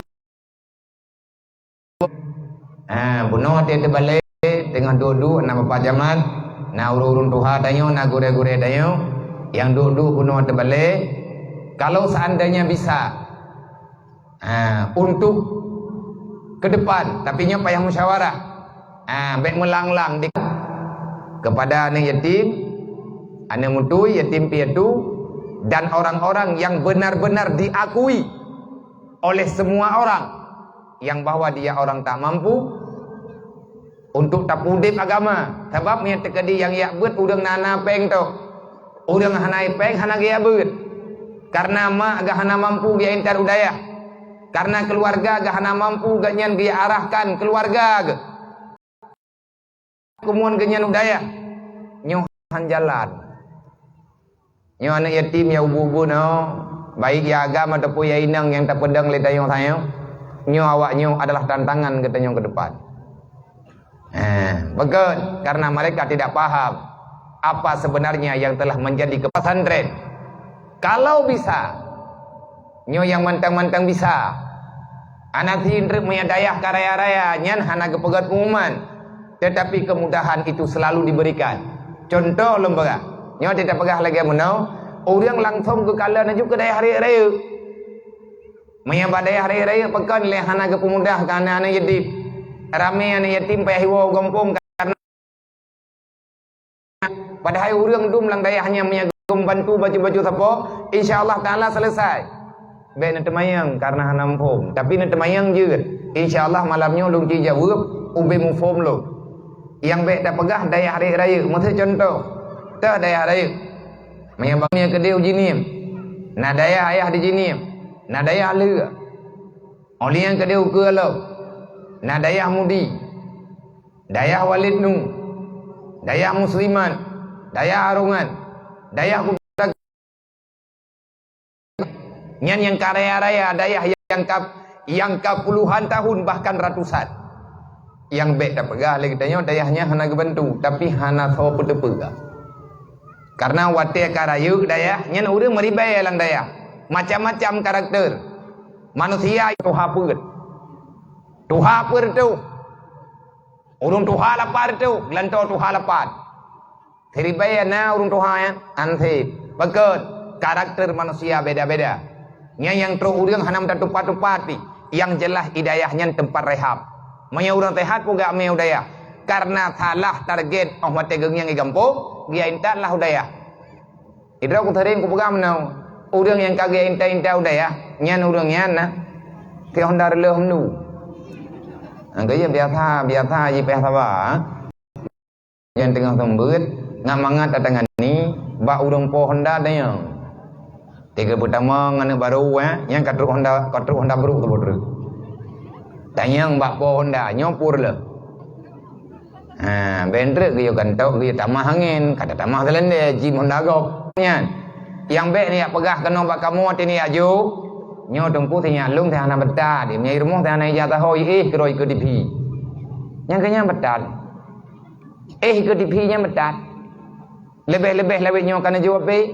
Ha, bunoe watée teubalée, teungoh duek-duek na Bapak Camat, na ureuëng-ureuëng tuha tanyoe, na gurée-gurée tanyoe, nyang duek-duek bunoe teubalée. Kalau seandainya bisa, ha, untuk ke depan, tapi nyoe payah musyawarah. Ha, bék meulang-lang di, kepada aneuk yatim, aneuk mutui, yatim piatu, dan orang-orang yang benar-benar diakui oleh semua orang yang bahwa dia orang tak mampu untuk tapeuudeb agama. Sabab meunyoe teukeudi nyang jak beuet ureuëng na-na péng toh, ureuëng hana péng hana geujak beuet. Karena mak geuh hana mampu geuintat u dayah. Karena keuluwarga geuh hana mampu geuh nyan geuarahkan keuluwarga geuh. Keumuen geuh nyan u dayah, nyoe han jalan. Nyoe aneuk yatim nyang ubu-ubu nyoe, baik nyang agam ataupun nyang inong nyang tapeudong lé tanyoe-tanyoe, nyoe awak nyoe adalah tantangan geutanyoe ke depan. Eh, beugét, karena mereka tidak paham apa sebenarnya yang telah menjadi ke pesantren. Kalau bisa, nyoe nyang mantong-mantong bisa. Hana sindreuk meunyoe dayah ka raya-raya, nyan hana geupeugét pengumuman. Tetapi kemudahan itu selalu diberikan. Contoh lôn peugah. Nyoe teupeugah lagée meunoe, Ureuëng langsong geukalon laju keu dayah rayeuk-rayeuk. Meunyoe bak dayah rayeuk-rayeuk pakon lé hana geupeumudah keu aneuk-aneuk yatim. Ramé aneuk yatim payah iwoe u gampông kareuna padahai ureuëng dum lam dayah nyan meunyoe geumeubantu bacut-bacut sapo, insya Allah taala selesai. Bék neuteumayang kareuna hana muphom, tapi neuteumayang jeuet. Insya Allah malam nyoe lôn ci jaweueb ubé muphom lôn. Nyang bék tapeugah dayah rayeuk-rayeuk, miseu cuntoh, teuh dayah rayeuk. Meunyoe bak nyan keudéh u Jeunieb, na dayah ayah di Jeunieb, na dayah Lheue. Óh lheueh nyan keudéh u Keue Lom, na dayah Mudi, dayah Walid Nu, dayah Muslimat, dayah Arongan, dayah Kuta. Nyan nyang ka raya-raya, dayah nyang ka, nyang ka puluhan tahun bahkan ratusan. Nyang bék tapeugah lé geutanyoe dayah nyan hana geubantu, tapi hana soe peuteupeue. Kareuna watée ka rayeuk dayah, nyan ureuëng meuribée lam dayah. Macam-macam karakter. Manusia tuha peuet. Tuha peuet tu. Ureuëng tuha lapar tu, geulantoe tuha lapar. Siribée na ureuëng tuha nyan, anseb. Pakon, karakter manusia beda-beda. Nyan nyang trok ureuëng hana meutupat-tupat pih. Nyang jeulaih i dayah nyan teumpat rehab. Meunyoe ureuëng seuhat peugah mé u dayah. Kareuna salah target óh watée geungieng i gampông, geuyue intat lah u dayah. Idroe ku sering kupeugah meunoe, ureuëng nyang ka geuyue intat-intat u dayah, nyan ureuëng nyan na, keu honda reuloh meundu. Nyang keu jih biasa, biasa jipayah saba. Nyang teungoh seumeubeuet, ngat mangat tatangani bak ureuëng po honda dayong. Tiga peutamong aneuk barô, eh, nyang ka trok honda, ka trok honda brôk teubot treuk. Tanyong bak po honda, nyoe pur le. Ha, ben treuk geuyue kantok, geuyue tamah angén, ka tatamah seulendé, jim honda gob. Nyan. Nyang bék neujak peugah keunoe bak kamoe, até neujak jok. Nyoe teungku sinyak lông teuh hana beutat, di meunyoe i rumoh teuh hana ija taho, éh keudroe keu T V. Nyang keu nyan beutat. Éh keu T V nyan meutat. Leubeh-leubeh lawét nyoe ka neujaweueb pih.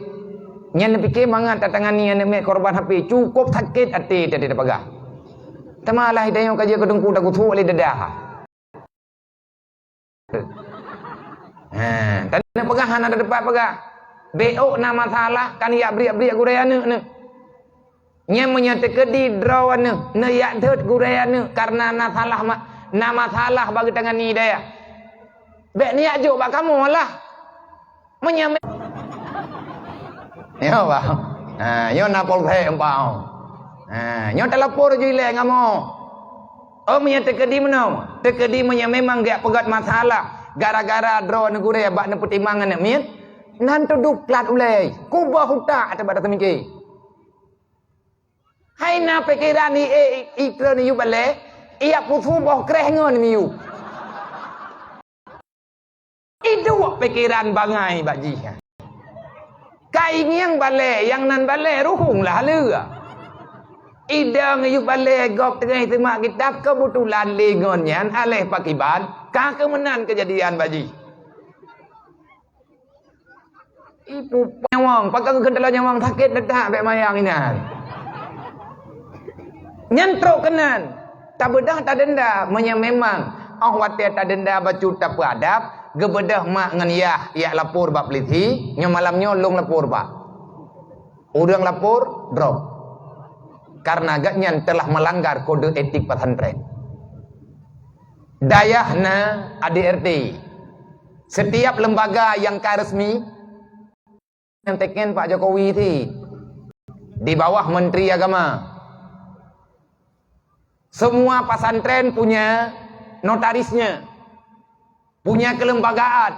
Nyan neupiké mangat tatangani aneuk miet korban H P, cukôp sakét até teuh tapeugah. Teuma alah tanyoe ka jeuet keu teungku takusuek lé dadah. Ha, taneuk peugah hana teupat peugah. Bék na masalah kan yak briek-briek gurée aneuk neuh. Nyan meunyoe teukeudi droeneuh neujak deuet gurée aneuëk kareuna na salah ma-, na masalah bak geutangani dayah. Bék neujak jok bak kamoe lah. Meunyoe mé-, nyoe bah. Ha, nyoe na polsek umpama. Ha, nyoe talapor ju ilée ngamoe. Oh, meunyoe teukeudi meunoe, teukeudi meunyoe memang geujak peugét masalah gara-gara droeneuh gurée bak neupeutimang aneuëk miet, nan tudoh plat ulée, kuboh utak ateueh bak daseumiké. Hai na pikeran i, i, i, ikreun yub balée, ijak peusu boh kréh ngon miyub. Iduek pikeran bangai bak jih. Ka ingieng balée, nyang nan balée ruhueng lah le. Idong yub balée gob teungoh teumak kitab, keubeutulan lé ngon nyan aléh pakiban, ka keu meunan keujadian bak jih. Ipu nyawöng, pakon keukeuen taloe nyawöng sakét neutak bék mayang inan. Nyan trok keunan, tabeudah tadenda meunyoe memang óh watée tadenda bacut tapeuadab, geubeudoh mak ngon yah ijak lapor bak peulisi, nyoe malam nyoe lôn lapor bak. Ureuëng lapor, droe. Kareuna gobnyan teulah meulanggar kode etik pesantren. Dayah na A D R T. Setiap lembaga nyang ka resmi, nyang teken Pak Jokowi ti, di bawah Menteri Agama. Semua pesantren punya notarisnya, punya kelembagaan,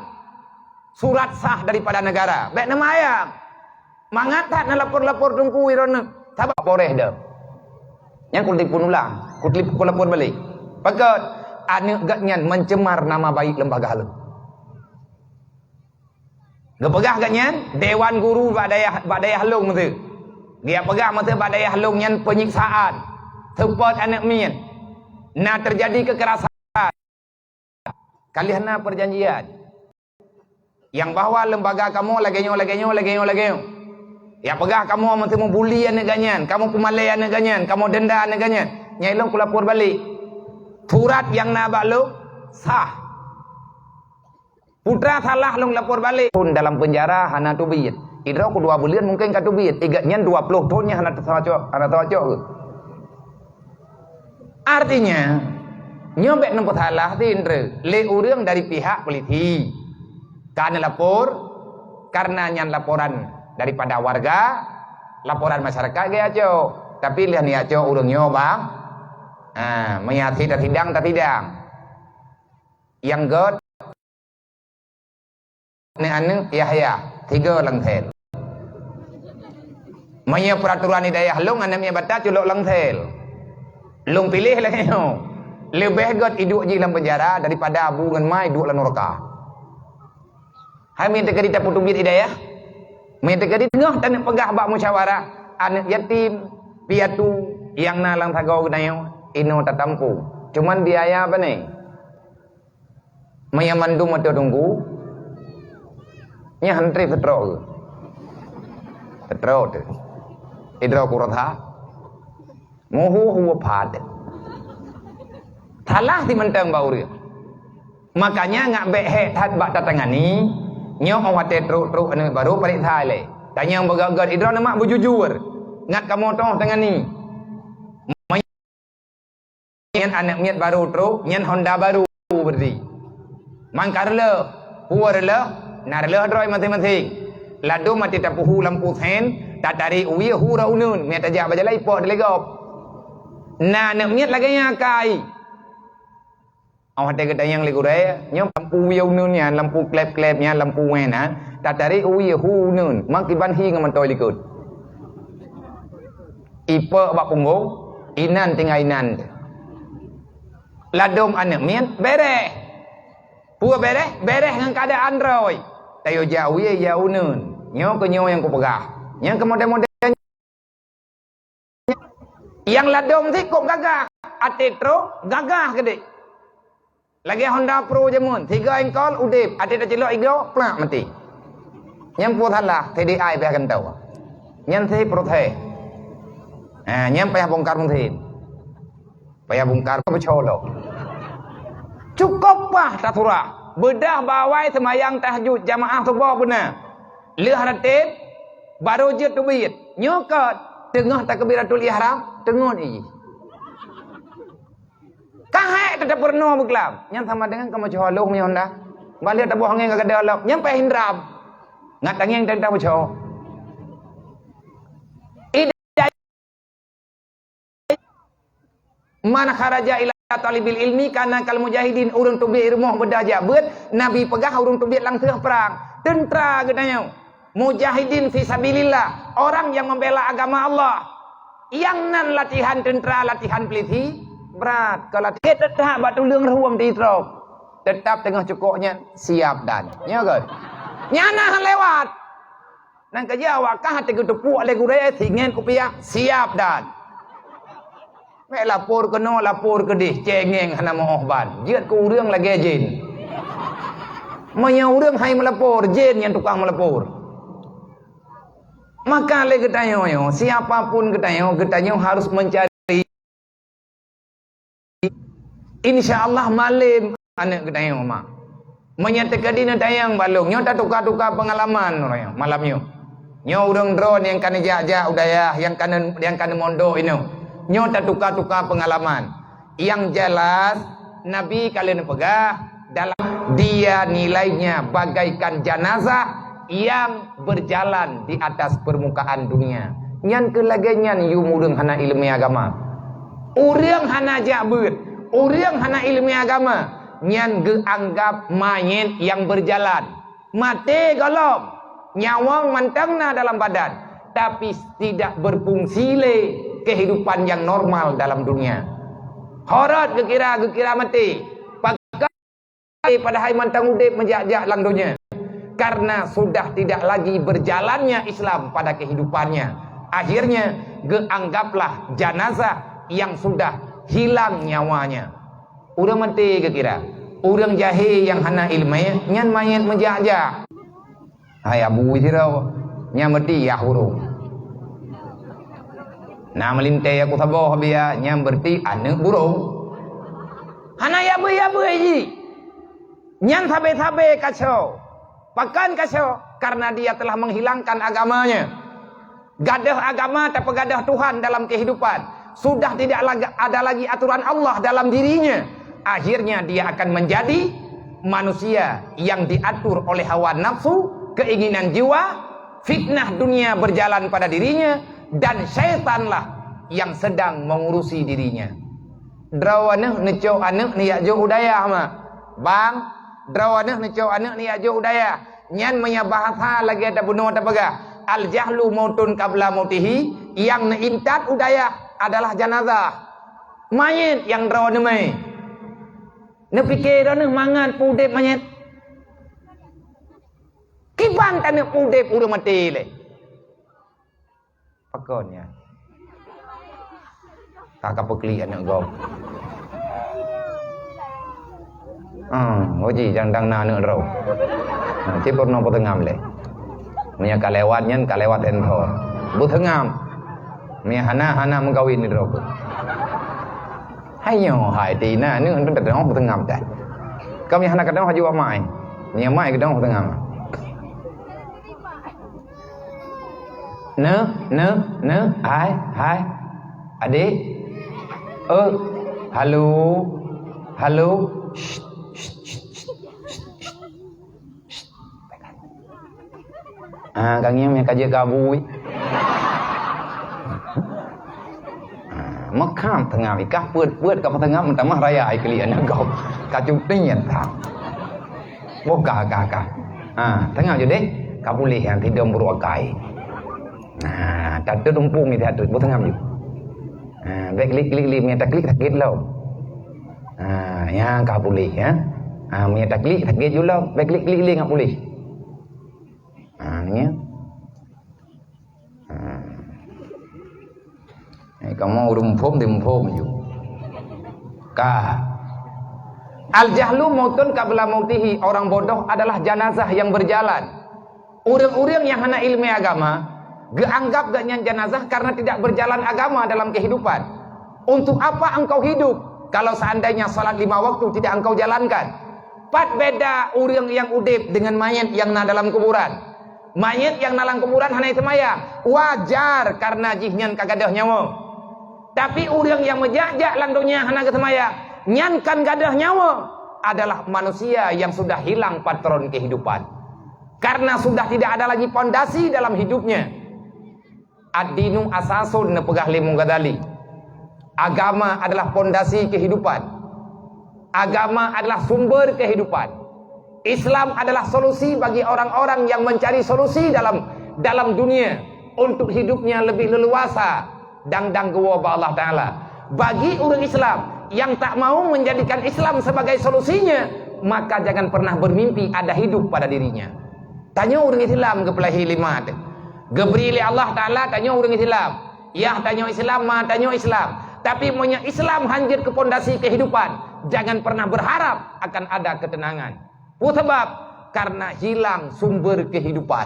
surat sah daripada negara. Bék neumayang. Mangat that neulapor-lapor teungku iron nyoe. Sabab poreh dah. Nyang kutelepon pulang ulang, kutelep-, kulapor balik. Pakon aneuëk gobnyan mencemar nama baik lembaga lôn. Geupeugah gobnyan, dewan guru bak dayah, bak dayah lôn meuteue. Geujak peugah meuteue bak dayah lôn nyan penyiksaan, seupôt aneuëk miet. Na terjadi kekerasan. Ka lheueh na perjanjian nyang bahwa lembaga kamoe lagée nyoe, lagée nyoe, lagée nyoe, lagée nyoe. Ijak peugah kamoe meuteumé buli aneuëk gobnyan, kamoe peumalée aneuëk gobnyan, kamoe denda aneuëk gobnyan. Nyan lôn kulapor balik. Surat nyang na bak lôn sah. Putra salah lôn lapor balik. Pun dalam penjara hana teubiet. Idroe ku dua buleuen mungken ka teubiet, igat nyan dua ploh thon nyan hana teucok, hana teucok geuh. Artinya, nyoe bèk neupeusalah sindroe lé ureueng dari pihak polisi. Ka neulapor, karena nyan laporan daripada warga, laporan masyarakat geucok. Tapi lheueh neujak cok ureueng nyoe bang, ha, meunyo hase tasidang, tasidang. Nyang göt, aneuk-aneuk Yahya, tiga lam sel. Meunyo peuraturan di dayah lôn, aneuk miet batat culok lam sel. Lôn piléh lagèe nyoe. Leubeh göt iduek jih lam penjara daripada Abu ngon Ma iduek lam nuraka. Hai meuteukadi tapeuteubiet di dayah. Meuteukadi teungoh taneuk peugah bak musyawarah, aneuk yatim, piatu, nyang na lam sagoe geutanyoe, inoe tatampong. Cuman biaya pane? Meunyo mandum ateueh teungku, nyan han trép seutrok geuh. Seutrok teuh. Idroe ku rasa. Muhu huwa phat. Salah simantong bak ureueng. Makanya ngat bèk hék that bak tatangani, nyoe 'oh watèe trok-trok aneuk barô pareksa lé. Tanyong beugöt-göt idroe neumak beujujur. Ngat kamoe toh tangani. Nyan aneuk miet barô trok, nyan honda barô beurdi. Mangka reuloh, peue reuloh, na reuloh droe maséng-maséng. Ladôm até tapeuhu lampu sen, tatarek wie hu rot uneuen, meutajak bak jalan ipok dilegop. Na aneuk miet lagèe nyan akai. 'Oh watèe geutanyong lé gurèe, nyoe lampu wie uneuen nyan, lampu klep-klep nyan, lampu wen nyan, tatarek wie hu uneuen, meukiban hi ngon mantoi likot. Ipok bak punggong, inan tinggai inan. Ladôm aneuk miet, bèrèh. Peue bèrèh? Bèrèh ngon keuadaan droe. Tayue jak wie jak uneuen. Nyoe keuh nyoe nyang kupeugah. Nyang keu model-model nyang ladôm sikok gagah, até trok gagah keudéh. Lagèe Honda Pro jameun, tiga engkol udép, até tacilok igoe, plak maté. Nyan peue salah, T D I payah gantoe. Nyan sé proses. Ha, nyan payah bongkar meusén. Payah bongkar peucolo. Cukôp paih tasurah. Beudah bak awai seumayang tahajud jamaah suboh beuna. Lheueh ratéb, barô jeuet teubiet. Nyoe keuh teungoh takbiratul ihram, teungon jih. Ka hék teutap peurunoe beuklam. Nyan sama deungon kamoe cok lôn meunyoe honda. Bak lheueh taboh angén ka gadôh lom. Nyan payah indram. Ngat angén teuntang peucok. Man kharaja ila talibil ilmi kana kal mujahidin, ureueng teubiet rumoh beudah jak beuet, Nabi peugah ureueng teubiet langseuh prang. Teuntra geutanyoe, mujahidin fi sabilillah, orang yang membela agama Allah. Nyang nan latihan teuntra, latihan pulisi, brat. Keu latihan teutap bak tuleueng ruweueng di trok, teutap teungoh cukôp nyan, siap dan. Nyoe kan? Nyan na lewat. Nyan keujeuet awak kah teugeuteupeue lé gurèe singieng kupiah, siap dan. Meu'ah lapor keunoe, lapor keudéh, céngéng hana meu'oh ban. Jeuet keu ureueng lagèe jén. Meunyoe ureueng hai meulapor, jén nyang tukang meulapor. Maka lé geutanyoe nyoe, siapa pun geutanyoe, geutanyoe harus mencari Insya Allah malem aneuk geutanyoe mak. Meunyoe teukeudi neutanyong bak lôn, nyoe tatuka-tuka peungalaman uroe nyoe, malam nyoe. Nyoe ureueng droe nyang ka neujak-jak u dayah, nyang ka ne-, nyang ka neumondok inoe. Nyoe tatuka-tuka peungalaman. Nyang jelas, Nabi ka lheueh neupeugah, dalam dia nilainya bagaikan janazah yang berjalan di atas permukaan dunia. Nyan keuh lagèe nyan yum ureueng hana ileumèe agama. Ureueng hana jak beuet, ureueng hana ileumèe agama, nyan geuanggap manyét nyang beujalan. Maté gohlom, nyawöng mantong na dalam badan, tapi tidak berfungsi lé kehidupan yang normal dalam dunia. Ho rot geukira, geukira maté. Padahai mantong udép meujak-jak lam donya. Karena sudah tidak lagi berjalannya Islam pada kehidupannya, akhirnya geuanggaplah janazah yang sudah hilang nyawanya. Ureueng maté geukira. Ureueng jahé nyang hana ileumèe, nyan manyét meujak-jak. Hai abu sidroe, nyang meuti yah burông. Na meulintèe aku saboh biya, nyang meuti aneuk burông. Hana yabeuh-yabeuh jih. Nyan sabe-sabe kaco. Pakon kaco? Karena dia telah menghilangkan agamanya. Gadoh agama, tapeugadoh Tuhan dalam kehidupan. Sudah tidak lag-, ada lagi aturan Allah dalam dirinya. Akhirnya dia akan menjadi manusia yang diatur oleh hawa nafsu, keinginan jiwa, fitnah dunia berjalan pada dirinya, dan syaitanlah yang sedang mengurusi dirinya. Droeneuh neucok aneuëk neujak jok u dayah, mak. Bang, droeneuh neucok aneuëk neujak jok u dayah. Nyan meunyo bahasa lagée tabunoe tapeugah, "Al-jahlu mautun qabla mautihi," nyang neuintat u dayah adalah janazah. Manyét nyang droeneuh mé. Neupike droeneuh mangat peu udeb manyét. Kiban taneuk peu udeb ureuëng maté lé. Pakon nyan? Ka, ka peuklik aneuëk gob. Ah, uji jang dang na aneuëk droe. Ha, cit peurunoe peuteungam lé. Meunyo ka lewat nyan, ka lewat enthor. Beuteungam. Meunyo hana, hana meukawen droe. Hai nyoe, hai tina aneuëk, enteuk teudeungoe peuteungam dah. Ka meunyo hana keudeueng haju bak mai. Meunyo mai keudeueng peuteungam. Ne, ne, ne, hai, hai. Adik. Eh, halo. Halo. Shh, shh, shh. Ah, ka ngieng meh ka jeuet ka bui. Ah, meukham teungam ikah peuet-peuet ka peuteungam meutamah raya ai keulian gob. Ka cuti nyan ta. Boh ka, ka, ka. Ha, teungam ju deh. Ka puléh nyang tidom buruk akai. Nah, tateuet umpung ni tateuet, boh teungam ju. Ha, bèk klik-klik lé, meunyo taklik sakét lom. Ha, nyang ka puléh, ya. Ha, meunyo taklik sakét ju lom, bèk klik-klik lé ngat puléh. Ha, ni ya. Ha. Eh, kamoe ureuëng muphom, di muphom ju. Ka. Al-jahlu mautun qabla mautihi, orang bodoh adalah jenazah yang berjalan. Ureuëng-ureuëng nyang hana iéleumé agama, geuanggap gobnyan jenazah karena tidak berjalan agama dalam kehidupan. Untuk apa engkau hidup kalau seandainya salat lima waktu tidak engkau jalankan? Pat beda ureuëng nyang udeb dengan manyét nyang na dalam kuburan. Manyét nyang na lam kuburan hana seumayang, wajar karena jih nyan ka gadôh nyawa. Tapi ureuëng nyang meujak-jak lam donya hana geuseumayang, nyan kan gadôh nyawa, adalah manusia yang sudah hilang patron kehidupan. Karena sudah tidak ada lagi pondasi dalam hidupnya. Ad-dinu asasun, neupeugah lé Imam Ghazali. Agama adalah pondasi kehidupan. Agama adalah sumber kehidupan. Islam adalah solusi bagi orang-orang yang mencari solusi dalam, dalam dunia untuk hidupnya lebih leluasa dan, dan geuwoe bak Allah Taala. Bagi ureuëng Islam yang tak mau menjadikan Islam sebagai solusinya, maka jangan pernah bermimpi ada hidup pada dirinya. Tanyoe ureuëng Islam geupeulahé lé ma teuh. Geubri lé Allah Taala tanyoe ureuëng Islam. Yah tanyoe Islam, ma tanyoe Islam. Tapi meunyoe Islam hanjeuet keu pondasi kehidupan, jangan pernah berharap akan ada ketenangan. Peue sabab? Karena hilang sumber kehidupan.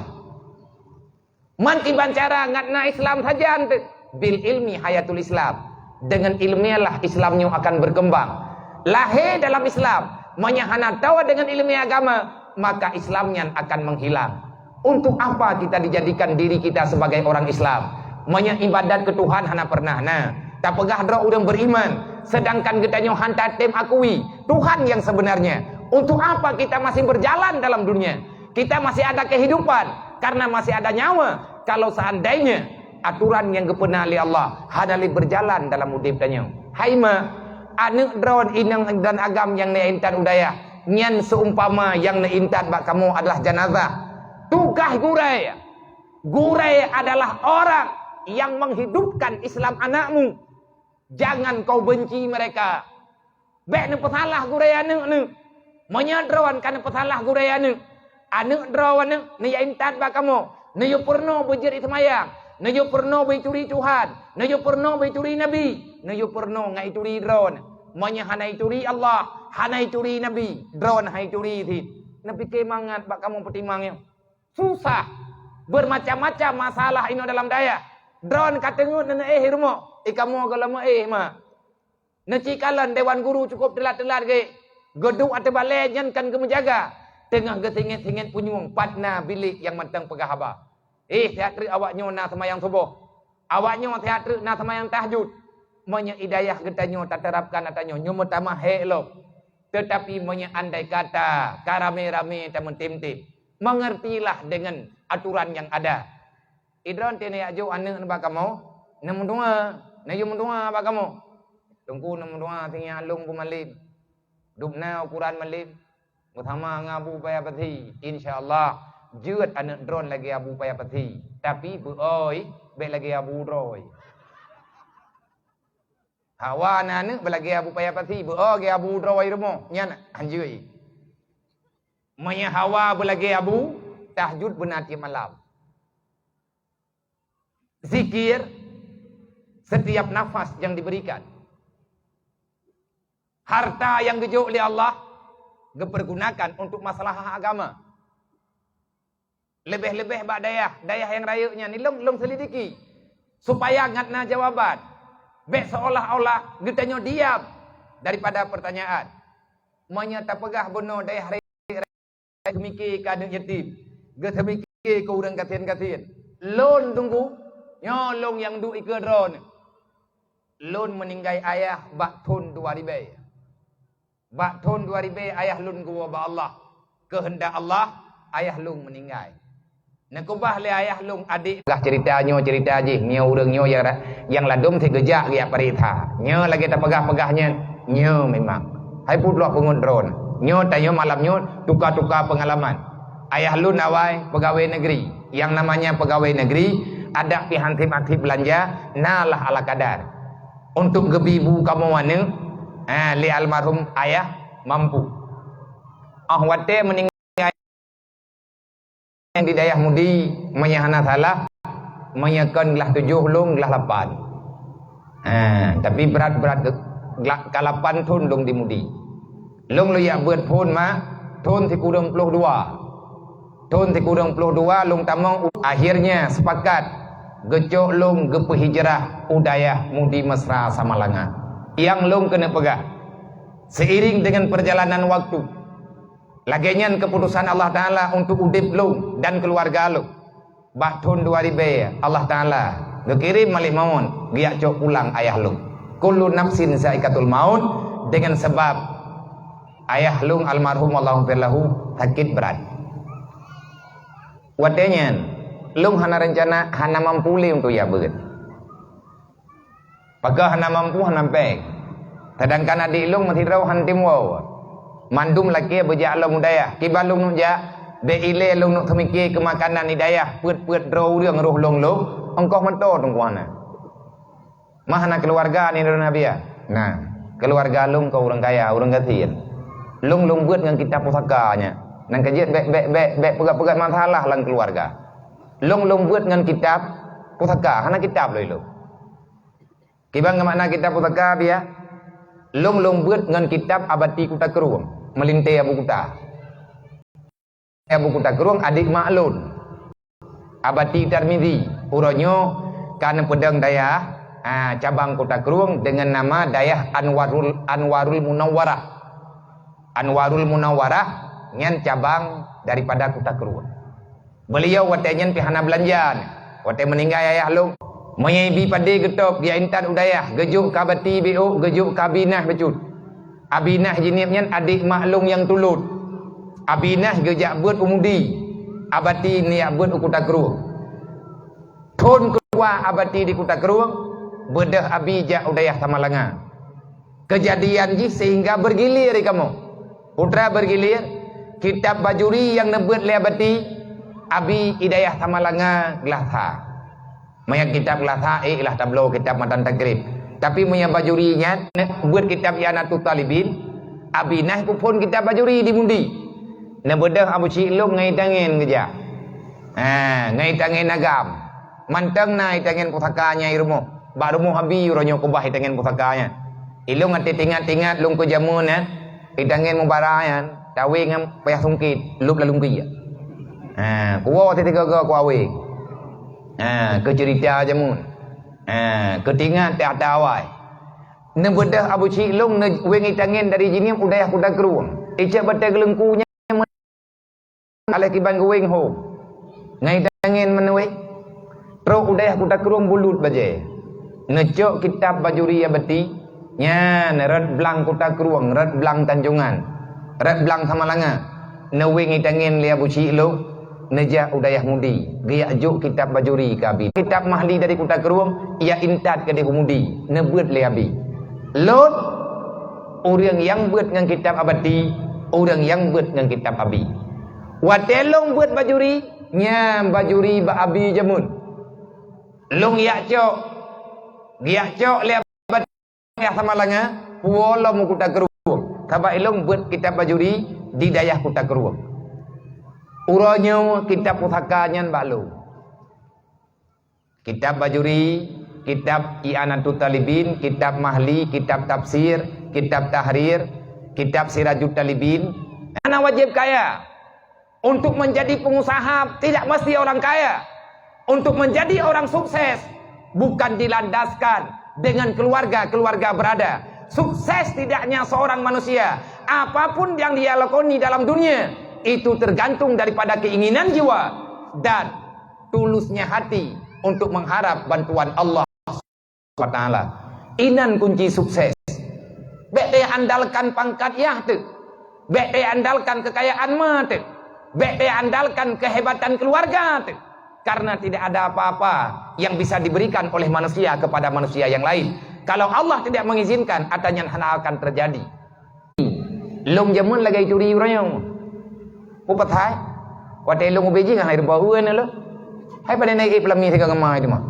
Man kiban cara ngat na Islam sajan teuh, bil ilmi hayatul Islam. Dengan ilmiahlah Islam nyoe akan berkembang. Lahé dalam Islam, meunyoe hana toe dengan ilmiah agama, maka Islam nyan akan menghilang. Untuk apa kita dijadikan diri kita sebagai orang Islam? Meunyoe ibadat keu Tuhan hana pernah na, tapeugah droe ureuëng beriman, sedangkan geutanyoe hana tatem akui Tuhan yang sebenarnya. Untuk apa kita masih berjalan dalam dunia? Kita masih ada kehidupan karena masih ada nyawa. Kalau seandainya aturan nyang geupeuna lé Allah hana lé berjalan dalam udeb tanyoe. Hai ma, aneuëk droe inong dan agam nyang neuintat u dayah, nyan seumpama nyang neuintat bak kamoe adalah janazah. Tugaih gurée, gurée adalah orang yang menghidupkan Islam anakmu. Jangan kau benci mereka. Bék neupeusalah gurée aneuëk neuh. Meunyoe droe ka neupeusalah gurée aneuëk, aneuëk droe neuh neujak intat bak kamoe, neuyue peurunoe beujeuet seumayang, neuyue peurunoe beuturi Tuhan, neuyue peurunoe beuturi Nabi, neuyue peurunoe ngon ituri droe neuh. Meunyoe hana ituri Allah, hana ituri Nabi, droe neuh hana ituri cit. Neupike mangat bak kamoe peutimang nyoe. Susah. Bermacam-macam masalah inoe dalam dayah. Droe neuh ka teungeut neuéh rumoh, i kamoe gohlom meuéh ma. Neucikalon dewan guru cukup teulat-teulat gét. Geuduek ateueh balée nyan kan geumeujaga. Teungoh geusingét-singét punyueng, pat na bilék nyang mantong peugah haba. Eh, siat treuk awak nyoe na seumayang suboh. Awak nyoe siat treuk na seumayang tahajud. Meunyoe i dayah geutanyoe taterapkan ata nyoe, nyoe meutamah hék lom. Teutapi meunyoe andai kata ka ramé-ramé tameutem-tem, mengertilah dengan aturan yang ada. Idroen teuh neujak jok aneuk nibak kamoe, neumeudoa, neuyue meudoa bak kamoe. Teungku neumeudoa singoh lôn beumalém. Dubna ukuran malém, beusama ngon Abu Paya Pasi. Insya Allah, jeuet aneuk droen lagée Abu Paya Pasi. Tapi beu-oi, bék lagée Abu droe. Hawa na aneuk beulagée Abu Paya Pasi, beu-oi lagée Abu droe rumoh. Nyan hanjeuet. Meunyoe hawa beulagée Abu, tahajud beuna tiep malam. Zikir setiap nafas yang diberikan. Harta yang geujok lé Allah geupergunakan untuk masalah agama. Leubeh-leubeh bak dayah, dayah nyang rayeuk nyan, lôn, lôn selidiki supaya ngat na jawaban. Bék seolah-olah geutanyoe diam daripada pertanyaan. Meunyoe tapeugah bunoe dayah rayeuk, geuseumiké keu aneuk yatim, geuseumiké keu ureuëng gasien-gasien. Lôn teungku, nyoe lôn nyang duek ikeue droeneuh. Lôn meuninggai ayah bak thon dua ribée. Bak thon dua ribée ayah lôn geuwoe bak Allah. Keuheundak Allah, ayah lôn meuninggai. Neukeubah lé ayah lôn adék. Peugah ceurita nyoe, ceurita jih, nyoe ureuëng nyoe nyang ra-, nyang ladôm sit geujak geujak pareksa. Nyoe lagée tapeugah-peugah nyan, nyoe memang. Hai peue bloe peungeut droeneuh. Nyoe tanyoe malam nyoe tuka-tuka peungalaman. Ayah lôn awai peugawée negeri. Nyang namanya peugawée negeri, adak pih han sép-han sép beulanja, na lah ala kadar. Untuk geubi bu kamoe aneuk, ha, lé almarhum ayah mampu. Óh watée meuninggai di dayah Mudi, meunyoe hana salah, meunyoe kon glah tujoh lôn glah lapan. Ha, tapi brat-brat glah, ka lapan thon lôn di Mudi. Lôn lôn jak beuet phon mak, thon sikureueng ploh dua. Thon sikureueng ploh dua lôn tamong u-, akhirnya sepakat geucok lôn geupeuhijrah u dayah Mudi Mesra Samalanga. Nyang lôn keuneuk peugah, seiring dengan perjalanan waktu, lagée nyan keuputusan Allah Taala untuk udeb lôn dan keuluwarga lôn. Bak thon dua ribée Allah Taala geukirém malaikat maut geujak cok pulang ayah lôn. Kullu nafsin zaikatul maut, dengan sebab ayah lôn almarhum Allahumma lahu sakét brat. Watée nyan, lôn hana reuncana, hana mampu lé untuk jak beuet. Pakon hana mampu, hana péng. Sedangkan adék lôn meusidroe han tem woe. Mandum lakée beujak lom u dayah. Kiban lôn neuk jak, bék ilée lôn neuk seumiké keu makanan di dayah, peuet-peuet droe ureuëng roh lôn lôn, ongkoh moto teungku hana. Mah na keuluwarga ni droeneuh Nabi ya? Nah, keuluwarga lôn kon ureuëng kaya, ureuëng gasien. Lôn lôn beuet ngon kitab pusaka nyan. Nyang keujeuet bék, bék, bék, bék peugah-peugah masalah lam keuluwarga. Lôn lôn beuet ngon kitab pusaka, hana kitab lôn ilôn. Kiban ngon makna kitab pusaka biya? Lôn lôn beuet ngon kitab Abati Kuta Krueng, Meulintée Abu Kuta. Abu Kuta Krueng adék mak lôn. Abati Tarmizi, uroe nyoe ka neupeudong dayah, ah, cabang Kuta Krueng deungon nama Dayah Anwarul, Anwarul Munawwarah. Anwarul Munawwarah nyan cabang daripada Kuta Krueng. Beuliau watée nyan pih hana beulanja, watée meuninggai ayah lôn. Meunyoe ibi padé geutôb, geujak intat u dayah, geujok keu Abati Biôk, geujok keu Abinah bacut. Abinah jinieub nyan adék mak lôn nyang tulôt. Abinah geujak beuet u Mudi, Abati neujak beuet u Kuta Krueng. Thon keudua Abati di Kuta Krueng, beudôh abi jak u dayah Samalanga. Keujadian jih sehingga bergilir di kamoe. Putra bergilir, kitab Bajuri nyang neubeuet lé Abati, abi i dayah Samalanga glah sa. Meunyoe kitab glah sa, ék lah tabloe kitab matan takrib. Tapi meunyoe Bajuri nyan, neubeuet kitab I'anatut Talibin, abi na kuphon kitab Bajuri di Mudi. Neubeudôh Abu Cik lôn ngon itangen geujak. Ha, ngon itangen agam. Mantong na itangen pusaka nyan i rumoh. Bak rumoh abi uroe nyoe keubah itangen pusaka nyan. Ilôn até tingat-tingat lôn keu jameun nyan, itangen mubara nyan, tawé ngon payah sungkét, lôb lam lungkée. Ha, kuwoe teuga-teuga kuawé. Ha, keu ceurita jameun. Ha, keu tingat teuh ata awai. Neubeudôh Abu Cik lôn neuwéng itangen dari jinieub u dayah Kuta Krueng. Icok batée geuleungku nyan aleh kiban geuweng ho. Ngai tangen meunuweh. Trok u dayah Kuta Krueng bulut bajée. Neucok kitab Bajuri Abati, nyan rot blang Kuta Krueng, rot blang Tanjongan, rot blang Samalanga. Neuweng itangen lé Abu Syik lom, neujak u dayah Mudi, geujak jok kitab Bajuri keu Abi. Kitab Mahli dari Kuta Krueng, ijak intat keudeh u Mudi, neubeuet lé Abi. Lôn, ureuëng nyang beuet ngon kitab Abati, ureuëng nyang beuet ngon kitab Abi. Watée lôn beuet Bajuri, nyan Bajuri bak Abi jameun. Lôn ijak cok, geujak cok lé Abati, Samalanga, puwoe lom u Kuta Krueng. Sabab ilôn beuet kitab Bajuri di dayah Kuta Krueng. Uroe nyoe kitab pusaka nyan bak lôn. Kitab Bajuri, kitab I'anatut Talibin, kitab Mahli, kitab Tafsir, kitab Tahrir, kitab Sirajut Talibin. Hana wajéb kaya. Untuk menjadi pengusaha tidak mesti orang kaya. Untuk menjadi orang sukses bukan dilandaskan dengan keluarga-keluarga berada. Sukses tidaknya seorang manusia, apapun yang dia lakoni dalam dunia, itu tergantung daripada keinginan jiwa dan tulusnya hati untuk mengharap bantuan Allah Subhanahu wa Taala. Inan kunci sukses. Bék teuandalkan pangkat yah teuk. Bék teuandalkan kekayaan ma teuk. Bék teuandalkan kehebatan keluarga teuk. Karena tidak ada apa-apa yang bisa diberikan oleh manusia kepada manusia yang lain. Kalau Allah tidak mengizinkan, ata nyan hana akan terjadi. Lôn jameun lagée turi ureuëng. Peue pathai? Watée lôn ubé jih ngon hai rupa ureuëng lôn. Hai pada naik iplam mi sigoe ngon ma itu mah.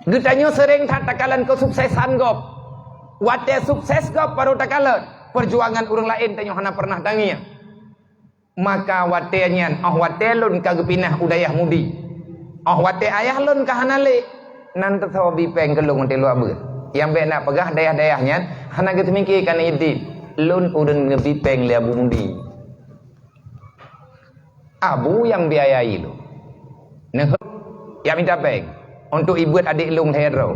Geutanyoe seuréng that takalon keusuksesan gob. Watée sukses gob baru takalon, peujuangan ureuëng laén tanyoe hana pernah tangieng. Maka watée nyan, óh watée lôn ka geupinah u dayah Mudi, óh watée ayah lôn ka hana lé, nan teusoe bi péng keu lôn watée lôn beuet. Nyang bék nak peugah dayah-dayah nyan hana geuteumike ka na idit, lôn ureuëng neubi péng lé Abu Mudi. Abu nyang biayai lôn. Neuheuet, jak mita péng untuk ibeuet adék lôn lhée droe.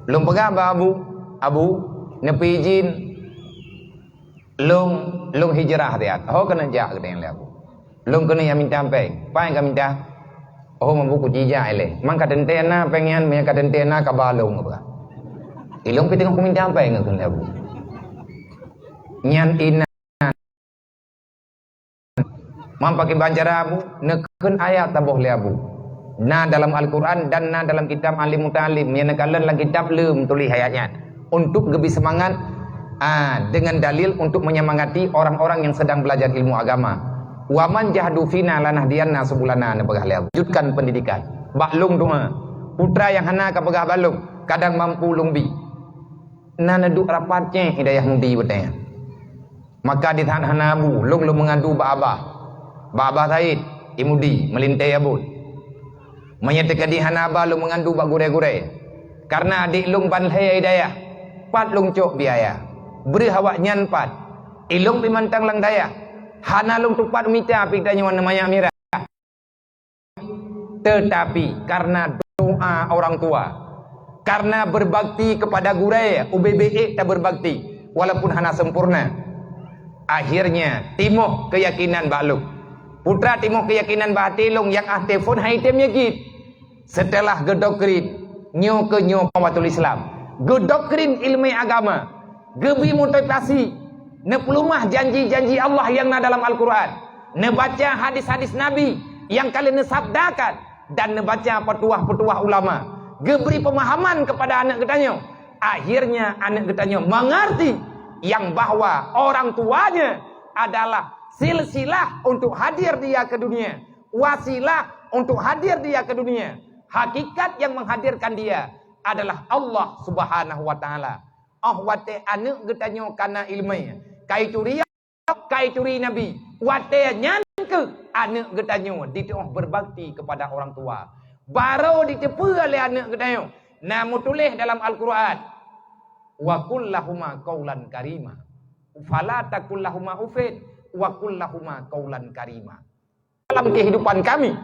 Lôn peugah bak Abu, "Abu, neupeuidin lôn, lôn hijrah siat." "Ho keuneuk jak?" geutanyong lé Abu. "Lôn keuneuk jak mita péng." "Paih ka mita?" "Oh, Abu, kuci jak ilée. Man ka teuntée na péng nyan, meunyo ka teuntée na, ka ba lôn," geupeugah. "Ilôn pi teungoh kumita péng," geukheun lé Abu. Nyan inan. Man pakriban cara Abu, neukheun ayat taboh lé Abu. Na dalam Al-Quran dan na dalam kitab Alim Muta'alim, nyang neukalon lam kitab leuem tuléh ayat nyan. Untuk geubi seumangat, ah, dengan dalil untuk menyemangati orang-orang yang sedang belajar ilmu agama. "Wa man jahadu fina lanahdiyanna subulana," neupeugah lé Abu. Lanjutkan pendidikan. Bak lôn doa. Putra nyang hana ka peugah bak lôn, kadang mampu lôn bi. Na neuduek rapat céh i dayah Mudi watée nyan. Maka di that hana Abu, lôn lôn meungadu bak Abah. Bak Abah Said, i Mudi, meulintée Abon. Meunyoe teukeudi hana Abah, lôn meungadu bak gurée-gurée. Kareuna adék lôn ban lhée i dayah, pat lôn cok biaya. Breueh awaknyan pat. Ilôn pi mantong lam dayah. Hana lôn tupat mita pi tanyoe manyak mirah. Tetapi karena doa orang tua, karena berbakti kepada gurée, ubé-bé ék taberbakti, walaupun hana sempurna. Akhirnya, timoh keuyakinan bak lôn. Putra timoh keuyakinan bak até lôn nyang ah teupon hai tem yakét. Setelah geudoktrin, nyoe keuh nyoe ukhuwatul Islam. Geudoktrin ileumé agama, geubri motivasi, neupeuleumah janji-janji Allah nyang na dalam Al-Quran, neubaca hadis-hadis Nabi nyang ka lheueh neusabdakan, dan neubaca peutuah-peutuah ulama, geubri peumahaman keupada aneuëk geutanyoe. Akhirnya, aneuëk geutanyoe meungerti nyang bahwa orang tuanya adalah silsilah untuk hadir dia ke dunia, wasilah untuk hadir dia ke dunia. Hakikat yang menghadirkan dia adalah Allah Subhanahu wa Taala. Óh watée aneuëk geutanyoe kana ileumé, kai turi, kai turi Nabi, watée nyan keuh aneuëk geutanyoe jiteuôh berbakti kepada orang tua. Barô jiteupeue lé aneuëk geutanyoe, na meutuléh dalam Al-Quran, "Wa qul lahuma qaulan karima. Fala taqul lahuma uffin, wa qul lahuma qaulan karima." Dalam kehidupan kami,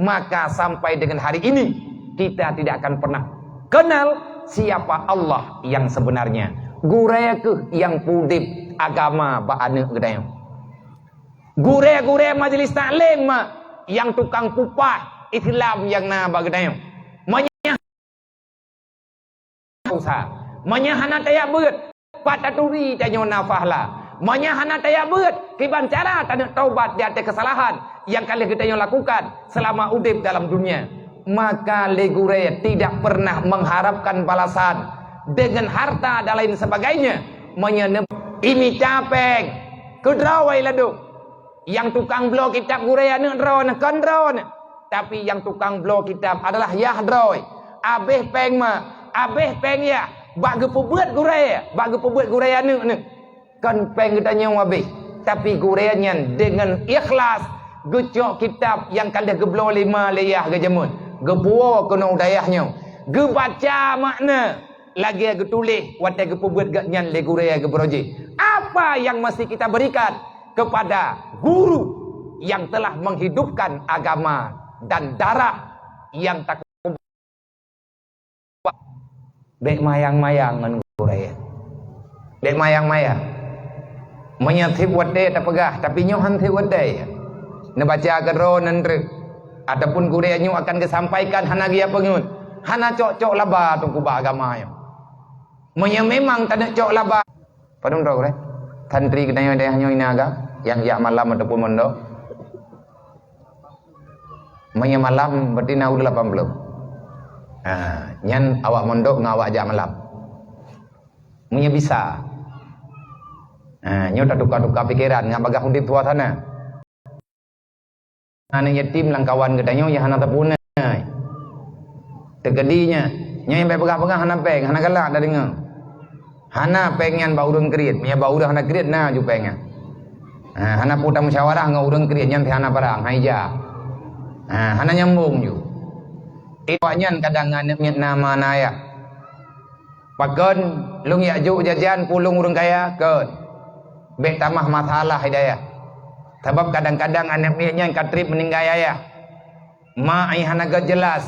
maka sampai dengan hari ini, kita tidak akan pernah kenal siapa Allah yang sebenarnya. Gurée keuh nyang peudeb agama bak aneuëk geutanyoe. Gurée-gurée majlis taklim ma nyang tukang pupah Islam nyang na bak geutanyoe. Meunyoe usaha, meunyoe hana tajak beuet, pat taturi tanyoe na pahala. Meunyoe hana tajak beuet, kiban cara taneuk taubat di ateueh keusalahan nyang ka lheueh geutanyoe lakukan seulama udeb dalam dunia, maka lé gurée tidak pernah mengharapkan balasan dengan harta dan lain sebagainya. Meunyoe neu-, imita péng, keudroe ladôm. Nyang tukang bloe kitab gurée aneuk droeneuh, kon droeneuh. Tapi nyang tukang bloe kitab adalah yah droe. Abéh péng ma, abéh péng yah, bak geupeubeuet gurée, bak geupeubeuet gurée aneuk neuh. Kon péng geutanyoe abéh, tapi gurée nyan deungon ikhlas geucok kitab nyang ka lheueh geubloe lé ma lé yah geujameun, geupuwoe keunoe u dayah nyoe, geubaca makna lagée geutuléh watée geupeubeuet geuh nyan lé gurée geuh. Apa yang mesti kita berikan kepada guru yang telah menghidupkan agama dan darah yang tak Bék mayang-mayang ngon gurée. Bék mayang-mayang. Meunyoe tieb watée tapeugah, tapi nyoe han tieb watée. Neubaca keudroe nan treuk, ataupun gurée nyoe akan geusampaikan hana geujak peungeut, hana cok-cok laba teungku bak agama nyoe. Meunyoe memang taneuk cok laba, padum droe gurée? Santri geutanyoe dayah nyoe ina ga, nyang jak malam ataupun mondok? Meunyoe malam, berarti na ureuëng lapan ploh. Ha, nyan awak mondok ngon awak jak malam. Meunyoe bisa. Ha, nyoe tatuka-tuka pikeran ngon bagaih udeb suasana. Aneuk yatim lam kawan geutanyoe nyang hana sapeue. Teukeudi nyan, nyan nyang bèk peugah-peugah hana péng, hana galak tadeungoe. Hana péng nyan bak ureuëng kriet, meunyoe bak ureuëng hana kriet na ju péng nyan. Ha, hana peue tamusyawarah ngon ureuëng kriet nyan, hana parang, hai ja. Ha, hana nyambong ju. Awaknyan kadang aneuk miet na ma na yah. Pakon lôn jak jok jajan peue lôn ureuëng kaya? Kon. Bék tamah masalah hidayah. Sabab kadang-kadang aneuk miet nyan ka treb meuninggai ayah. Ma ai hana gét jelas.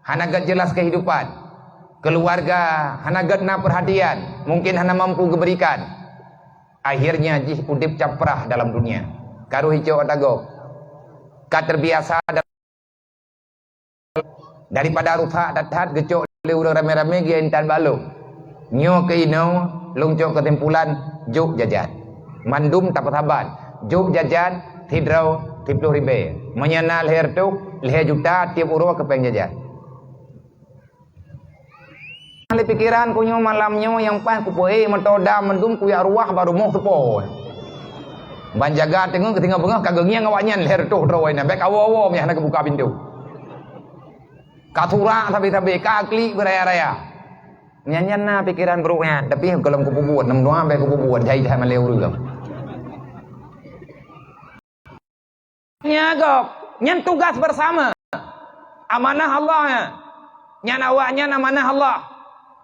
Hana gét jelas kehidupan. Keluarga hana gét na perhatian, mungkin hana mampu geuberikan. Akhirnya jih udeb caprah dalam dunia. Karu hicok tagob. Ka terbiasa Daripada rusak that-that geucok lé ureuëng ramé-ramé geuintat bak lôn. Nyoe keuh inoe lôn cok keusimpulan, jok jajan. Mandum tapeusaban. Jok jajan sidroe siploh ribèe. Meunyoe na lhèe reutôh, lhèe juta tieb uroe keu péng jajan. Lé pikeran ku nyoe malam nyoe nyang paih kupeuhé meutoda mandum kuyak ruah bak rumoh seupôt. Ban jaga teungoh keuteungoh beungoh ka geungieng awaknyan lhèe reutôh droe nyan, bék awoe-awoe meunyo hana geubuka pintoe. Ka surak sabe-sabe, ka klik beuraya-raya. Nyan, nyan na pikeran brôk nyan, tapi gohlom kupeubuet, nam dua bék kupeubuet, jai-jai malèe ureuëng. Nyan gob, nyan tugas bersama. Amanah Allah nyan. Nyan awaknyan amanah Allah.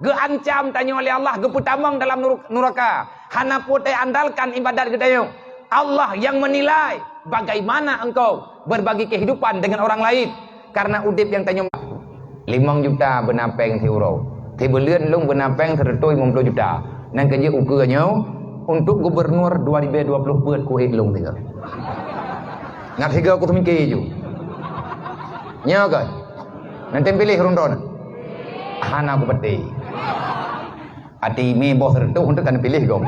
Geuancam tanyoe lé Allah, geupeutamong dalam nur-, nuraka. Hana peue teuandalkan ibadat geutanyoe. Allah yang menilai bagaimana engkau berbagi kehidupan dengan orang lain. Karena udeb nyang tanyoe limong juta beuna péng siuroe. Sibuleuen lôn beuna péng seureutôh limong ploh juta. Nyan keuh jeuet ukeue nyoe, untuk gubernur dua ribèe dua ploh peuet kuék lôn sigoe. Ngat sigoe ku seumiké ju. Nyoe keuh. Nanti piléh ureuëng droeneuh. Hana kupatéh. Até mé boh seureutôh untuk kan piléh gob.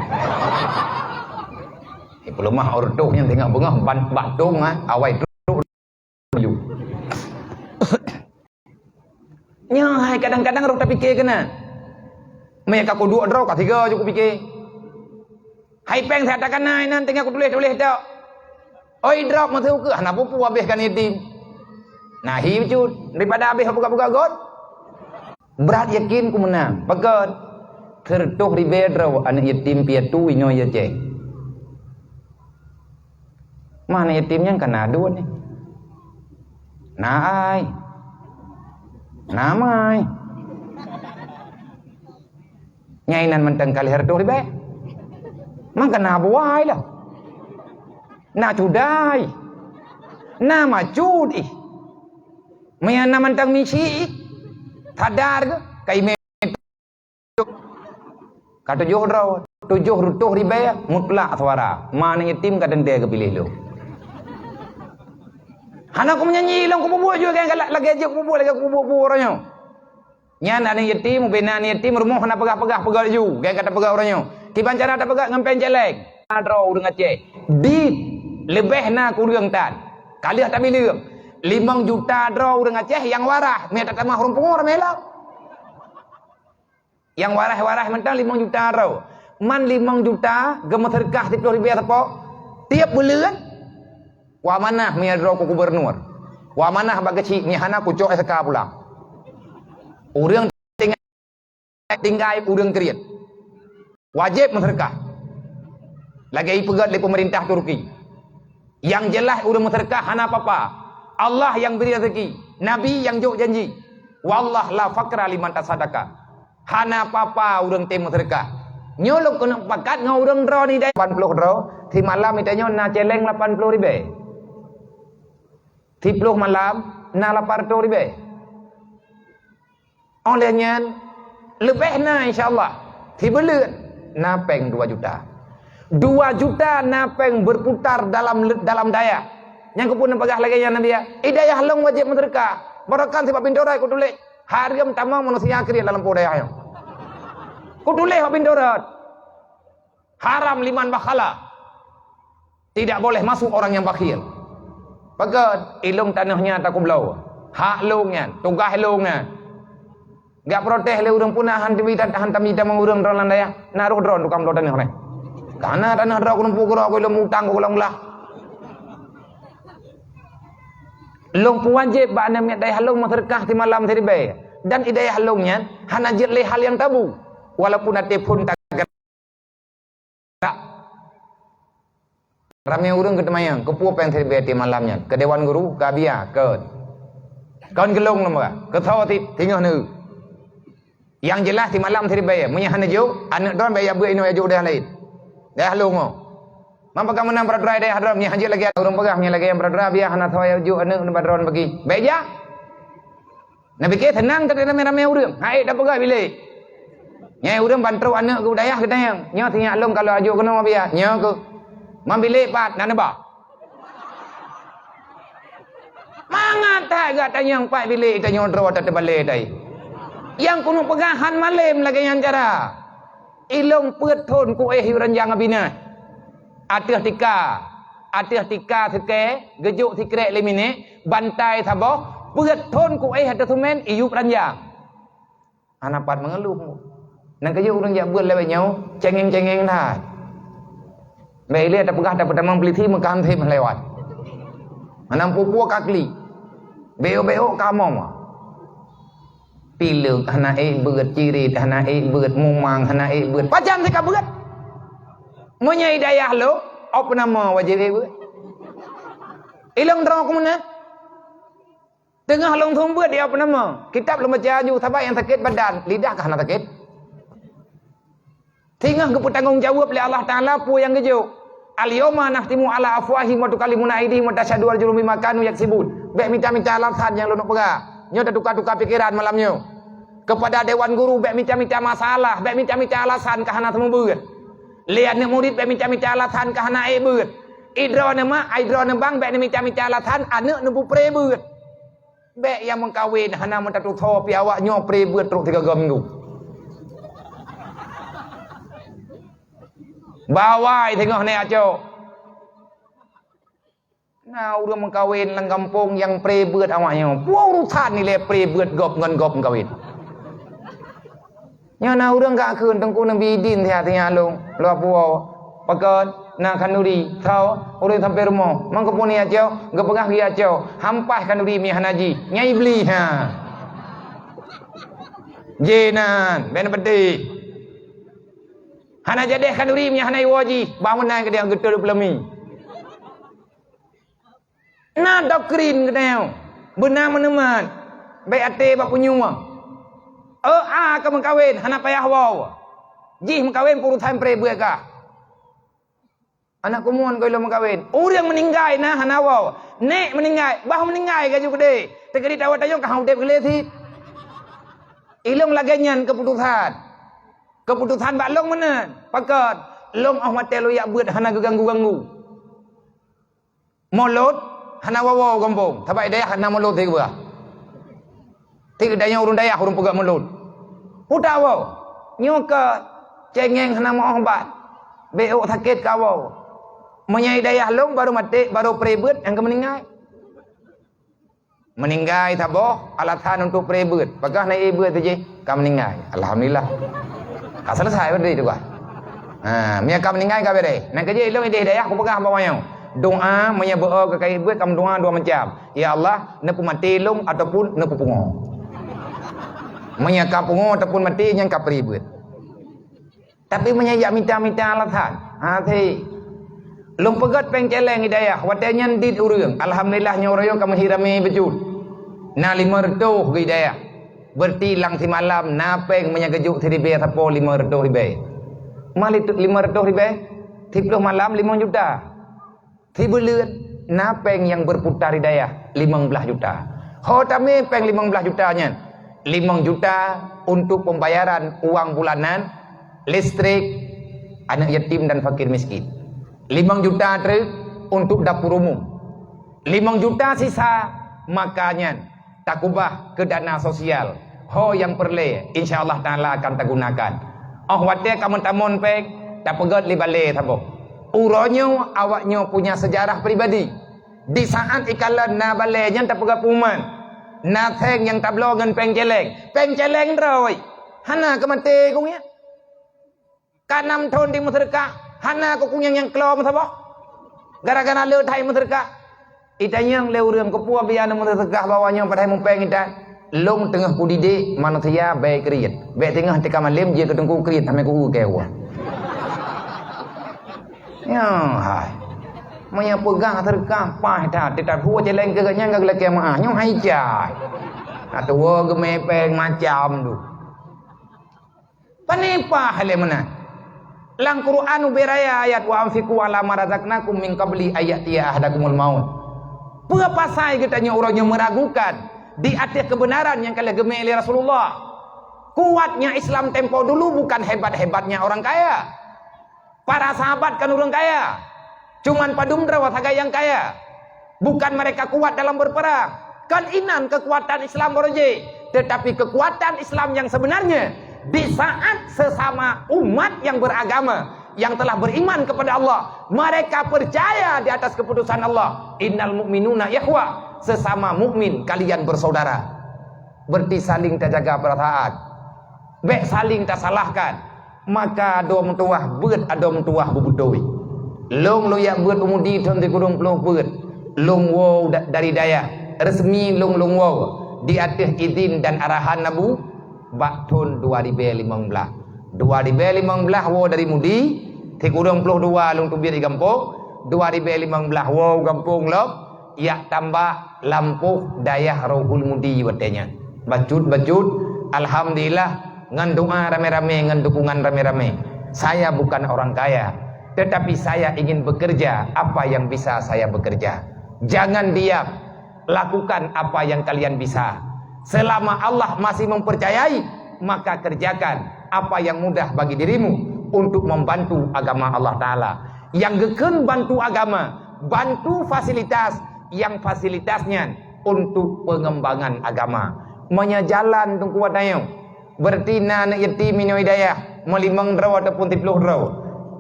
Ipeuleumah ureuëng droe nyang teungoh beungoh ban bak dong, ah, awai trok. Nyoe hai kadang-kadang rot tapike keunan. Meunyo ka kuduek droe ka tiga ju kupike. Hai péng that takana inan teungoh kutuléh-tuléh tok. Oi drob meusu keuh hana peue-peue habéh kan yatim. Nah hi bacut daripada habéh buka-buka got. Brat yakin ku meunan. Pakon? Seureutôh ribèe droe aneuk yatim piatu inoe i Aceh. Ma aneuk yatim nyan ka na dua ni. Na ai. Na mai. Nyai nan mantong ka lhèe reutôh ribèe. Man ka na buai lah. Na cudai. Na macut ih. Meunyo na mantong misi ih. Sadar keuh? Ka imé Ka tujoh droe. tujoh reutôh ribèe mutlak suara. Ma aneuk yatim ka teuntèe geupiléh lôn. Hana kumeujanji lôn kupubuet ju, lagèe, lagèe jeuet kupubuet, lagèe kupubuet-buet uroe nyoe. Nyan aneuk yatim, ubena aneuk yatim, rumoh hana peugah-peugah, peugah ju, lagèe ka tapeugah uroe nyoe. Kiban cara tapeugah ngon péng céléng. Na droe ureueng Aceh. Dit leubeh na keu ureueng tan. Ka lheueh tabileueng. Limong juta droe ureueng Aceh nyang waras, meuiyak tatamah ureueng pungo ramé lom. Nyang waras-waras mantong limong juta droe. Man limong juta geumeuseudeukah siplôh ribèe sapo tiep buleuen. Kuamanah meuiyak droe keu gubernur. Kuamanah bak keuchik, meuiyak hana kucok S K pulang. Ureueng tinggai, tinggai ureueng kriet. Wajéb meuseudeukah. Lagèe ipeugèt lé peumeurintah Turki. Nyang jeulaih ureueng meuseudeukah hana papa. Allah nyang bri raseuki, Nabi nyang jok janji. Wallah la fakra liman tasaddaqa. Hana papa ureueng tém meuseudeukah. Nyoe lôn keuneuk pakat ngon ureueng droeneuh dai lapan ploh droe, simalam geutanyoe na céléng lapan ploh ribèe. Siplôh malam na lapan reutôh ribèe. Óh lheueh nyan, leubeh na insya Allah. Sibuleuen na péng dua juta. Dua juta na péng berputar dalam, dalam dayah. Nyang keupeue neupeugah lagèe nyan Nabi, ya? Di dayah lôn wajéb meuseudeukah. Barokon sibak pintoe rot kutuléh. Hareuem tamong manusia kriet lam lampôh dayah nyoe. Kutuléh bak pintoe rot. Haram liman bakhala. Tidak boleh masuk orang yang bakhil. Pakon, ilôn tanoh nyan takubloe. Hak lôn nyan, tugaih lôn nyan. Gak protes lé ureueng puna han tami, han tami tamong ureueng droe lam dayah. Na roh droe tukang bloe tanoh nyan. Kana tanoh droe keuneuk peugroe keu ilôn mutang keu ulang lah. Lôn peuwajéb bak aneuk miet dayah lôn meuseudeukah simalam siribèe. Dan di dayah lôn nyan hana jeuet lé hal nyang tabu. Walaupun até phon tagerak. Ramé ureueng keuteumanyong, keupeue péng siribèe tiep malam nyan? Keu dewan guru, keu Abiya, keu, kon keu lôn lom bah. Keu soe cit, singoh neu. Nyang jeulaih simalam siribèe, meunyo hana jok, aneuk droe bèk jak beuet inoe jak jok dayah laén. Dayah lôn nyoe. Man pakon meunan peuratoran dayah droe, meunyo hana jeuet lagèe ureueng peugah, meunyo lagèe nyang peuratoran Abiya hana soe jak jok aneuk nibak droe pagi. Bèk jak. Neupike seunang that ramé-ramé ureueng. Hai, tapeugah bilék. Nyan ureueng ban trok aneuk keu dayah geutanyong. Nyoe sinyak lôn ka lheueh jak jok keunoe Abiya. Nyoe keuh. Man bilék pat na neuba. Mangat that geutanyoe pat bilék tanyoe droe tateubalé tai. Nyang keuneuk peugah han malém lagèe nyan cara. Ilôn peuet thon kuéh yub ranjang Abinah. Ateueh tika, ateueh tika seukée, geujok sikrek lé minék, bantai saboh, peuet thon kuéh ateueh seumén iyub ranjang. Hana pat meungeuluh. Nyang keujeuet ureueng jak beuet lawét nyoe, cengeng-cengeng that. Bèk ilée tapeugah tapeutamong peulisi meukan sép lewat. Hana peue-peue ka klik. Béok-béok ka mom. Pileuk hana ék beuet, cirit hana ék beuet, mumang hana ék beuet. Pajan sika beuet? Meunyoe di dayah lôn, ôb nama wajéb ék beuet. Ilôn droe keu meunan. Teungoh lôn seumeubeuet di ôb nama. Kitab lôn baca aju, sabab nyang sakét badan, lidah ka hana sakét. Singoh geupeutanggong jaweueb lé Allah Taala peue nyang geujok. "Al-yauma nakhtimu ala afwahihim wa tukallimuna aidihim wa tasyhadu arjuluhum bima kanu yaksibun." Bèk mita-mita alasan nyang lôn peugah. Nyoe tatuka-tuka pikeran malam nyoe. Keupada dewan guru bèk mita-mita masalah, bèk mita-mita alasan ka hana seumeubeuet. Lé aneuk murit bèk mita-mita alasan ka hana ék beuet. Idroeneuh mak, idroeneuh bang bèk neumita-mita alasan aneuk neupeupré beuet. Bèk nyang meukawen hana meutatusoe pih awak nyoe pré beuet trok sigoe minggu. Bawai singoh nèk acok. Na ureueng meukawen lam gampông nyang pré beuet awak nyoe. Peue urusan ilée pré beuet gob ngon gob meukawen? Nyoe na ureueng ka kheun Teungku Nabi Idin siat-siat lôn, lôn puwoe. Pakon na khanduri, soe ureueng sampoe rumoh. Man keupeue nyak acok, geupeugah geuyak acok. Hampah khanduri meuiyak hana jih. Nyan Iblih, ha. Jinan, ben pedih. Hana jadeh khanduri meuiyak hana iwoe jih. Bah meunan keudéh geutot peulami. Na doktrin geutanyoe, beuna meuneumat, bèk até bak punyueng. Eu a ka meukawen hana payah woe. Jih meukawen peurusan pré beuet kah. Aneuk kumuen ka ilôn meukawen. Ureueng meuninggai na hana woe. Nèk meuninggai, bah meuninggai ka ju keudéh. Teukeudi tawoe tanyoe ka han udeb geulé sit. Ilôn lagèe nyan keuputusan. Keuputusan bak lôn meunan. Pakon? Lôn óh watée lôn jak beuet hana geuganggu-ganggu. Mulod hana woe-woe gampông, sabab dayah hana mulod teuh geuba. Teuh dayah ureuëng dayah ureuëng peugah mulod. Puta woe, nyoe ka cengeng hana meuoh ubat. Bék ôk sakét ka woe. Meunyoe dayah lôn barô maté, barô pré beuet nyang ka meuninggai. Meuninggai saboh alasan untuk pré beuet. Pakah na ié beuet tu jih, ka meuninggai. Alhamdulillah. Ka selesai berarti tu kan. Ha, meunyoe ka meuninggai ka bereh. Nyang keujih lôn idéh dayah kupeugah bak awaknyoe. Doa meunyoe beu ka ié beuet ka meudoa dua macam. Ya Allah, neupeumaté lôn ataupun neupeupungo. Meunyoe ka pungo ataupun maté nyan ka pré beuet. Tapi meunyoe jak mita-mita alasan, ha, si. Lôn peugét péng céléng idayah, watée nyan dit ureuëng. Alhamdulillah, nyoe ureuëng ka meuhi ramé beujeuet. Na limong reutôh geu idayah. Berarti lam simalam na péng meunyoe geujok siribée sapo limong reutôh ribée. Ma li-, limong reutôh ribée, siploh malam limong juta. Sibuleuen na péng nyang berputar di dayah limong blaih juta. Ho tamé péng limong blaih juta nyan, limong juta untuk pembayaran uang bulanan, listrik, anak yatim dan fakir miskin. Limong juta treuk untuk dapur umum. Limong juta sisa maka nyan takubah keu dana sosial. Ho nyang peureulée, insya Allah Taala akan tagunakan. Óh watée ka meutamon péng, tapeugét lé balée saboh. Uroe nyoe awaknyoe punya sejarah pribadi. Di saat ikalon na balée nyan tapeugah pengumuman, na seng nyang tabloe ngon péng céléng. Péng céléng droe, hana keu maté keu nyan. Ka nam thon di meuseudeukah, hana keu kunyang nyang klo meusaboh. Gara-gara le that meuseudeukah. Itanyong lé ureuëng, "Keupeue biya neumeuseudeukah bak awaknyoe padahai mupéng itan?" "Lôn teungoh kudidik manusia bèe kriet. Bèk teungoh teuka malem jeuet keu teungku kriet samé ku-eu keu Allah." Nyoe hai. Meunyoe peugah seudeukah paih that, teutab hue céléng keu gobnyan ka geulakée meuáh. Nyoe hai cai. Atuwoe geumé péng macam tu. Pane paih lé meunan. Lam Quran ubé raya ayat, "Wa anfiqu ala ma razaqnakum min qabli ay ya'tiya ahadakumul maut." Peue pasai geutanyoe uroe nyoe meuragukan di ateueh keubeunaran nyang ka lheueh geumé lé Rasulullah? Kuatnya Islam tempo dulu bukan hebat-hebatnya orang kaya. Para sahabat kan ureuëng kaya. Cuman padum droe sagai nyang kaya. Bukan mereka kuat dalam berperang. Kon inan keukuatan Islam baroe jih, tetapi keukuatan Islam yang sebenarnya di saat sesama umat yang beragama, yang telah beriman kepada Allah, mereka percaya di atas keputusan Allah. "Innal mu'minuna ikhwa," sesama mukmin kalian bersaudara. Berarti saling tajaga perasaan. Bèk saling tasalahkan. Maka adoe meutuwah beuet, adoe meutuwah beubeutôi. Lôn, lôn jak beuet u Mudi thon sikureueng ploh beuet. Lôn woe da-, dari dayah. Resmi lôn, lôn woe di ateueh izin dan arahan Abu bak thon dua ribèe limong blaih. Dua ribèe limong blaih woe dari Mudi, sikureueng ploh dua lôn teubiet di gampông, dua ribèe limong blaih woe u gampông lom, jak tambak lampôh dayah Rohul Mudi watée nyan. Bacut-bacut, alhamdulillah, ngon doa ramé-ramé, ngon dukungan ramé-ramé. Saya bukan orang kaya, tetapi saya ingin bekerja apa yang bisa saya bekerja. Jangan diam, lakukan apa yang kalian bisa. Selama Allah masih mempercayai, maka kerjakan apa yang mudah bagi dirimu untuk membantu agama Allah Taala. Nyang geukheun bantu agama, bantu fasilitas, nyang fasilitas nyan untuk pengembangan agama. Meunyoe jalan teungku watayong, berarti na aneuk yatim inoe hidayah, meulimong droe ataupun siploh droe.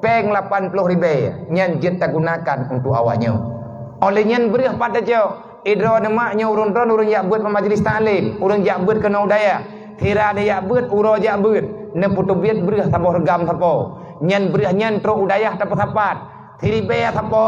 Péng lapan ploh ribèe, nyan jeuet tagunakan untuk awaknyoe. Óh lheueh nyan breueh pat tacok, idroe neumak nyoe ureuëng droe ureuëng jak beuet bak majlis taklim, ureuëng jak beuet keunoe u dayah. Sira neujak beuet, uroe jak beuet, neupeuteubiet breueh saboh reugam sapo. Nyan breueh nyan trok u dayah tapeusapat. Siribèe sapo,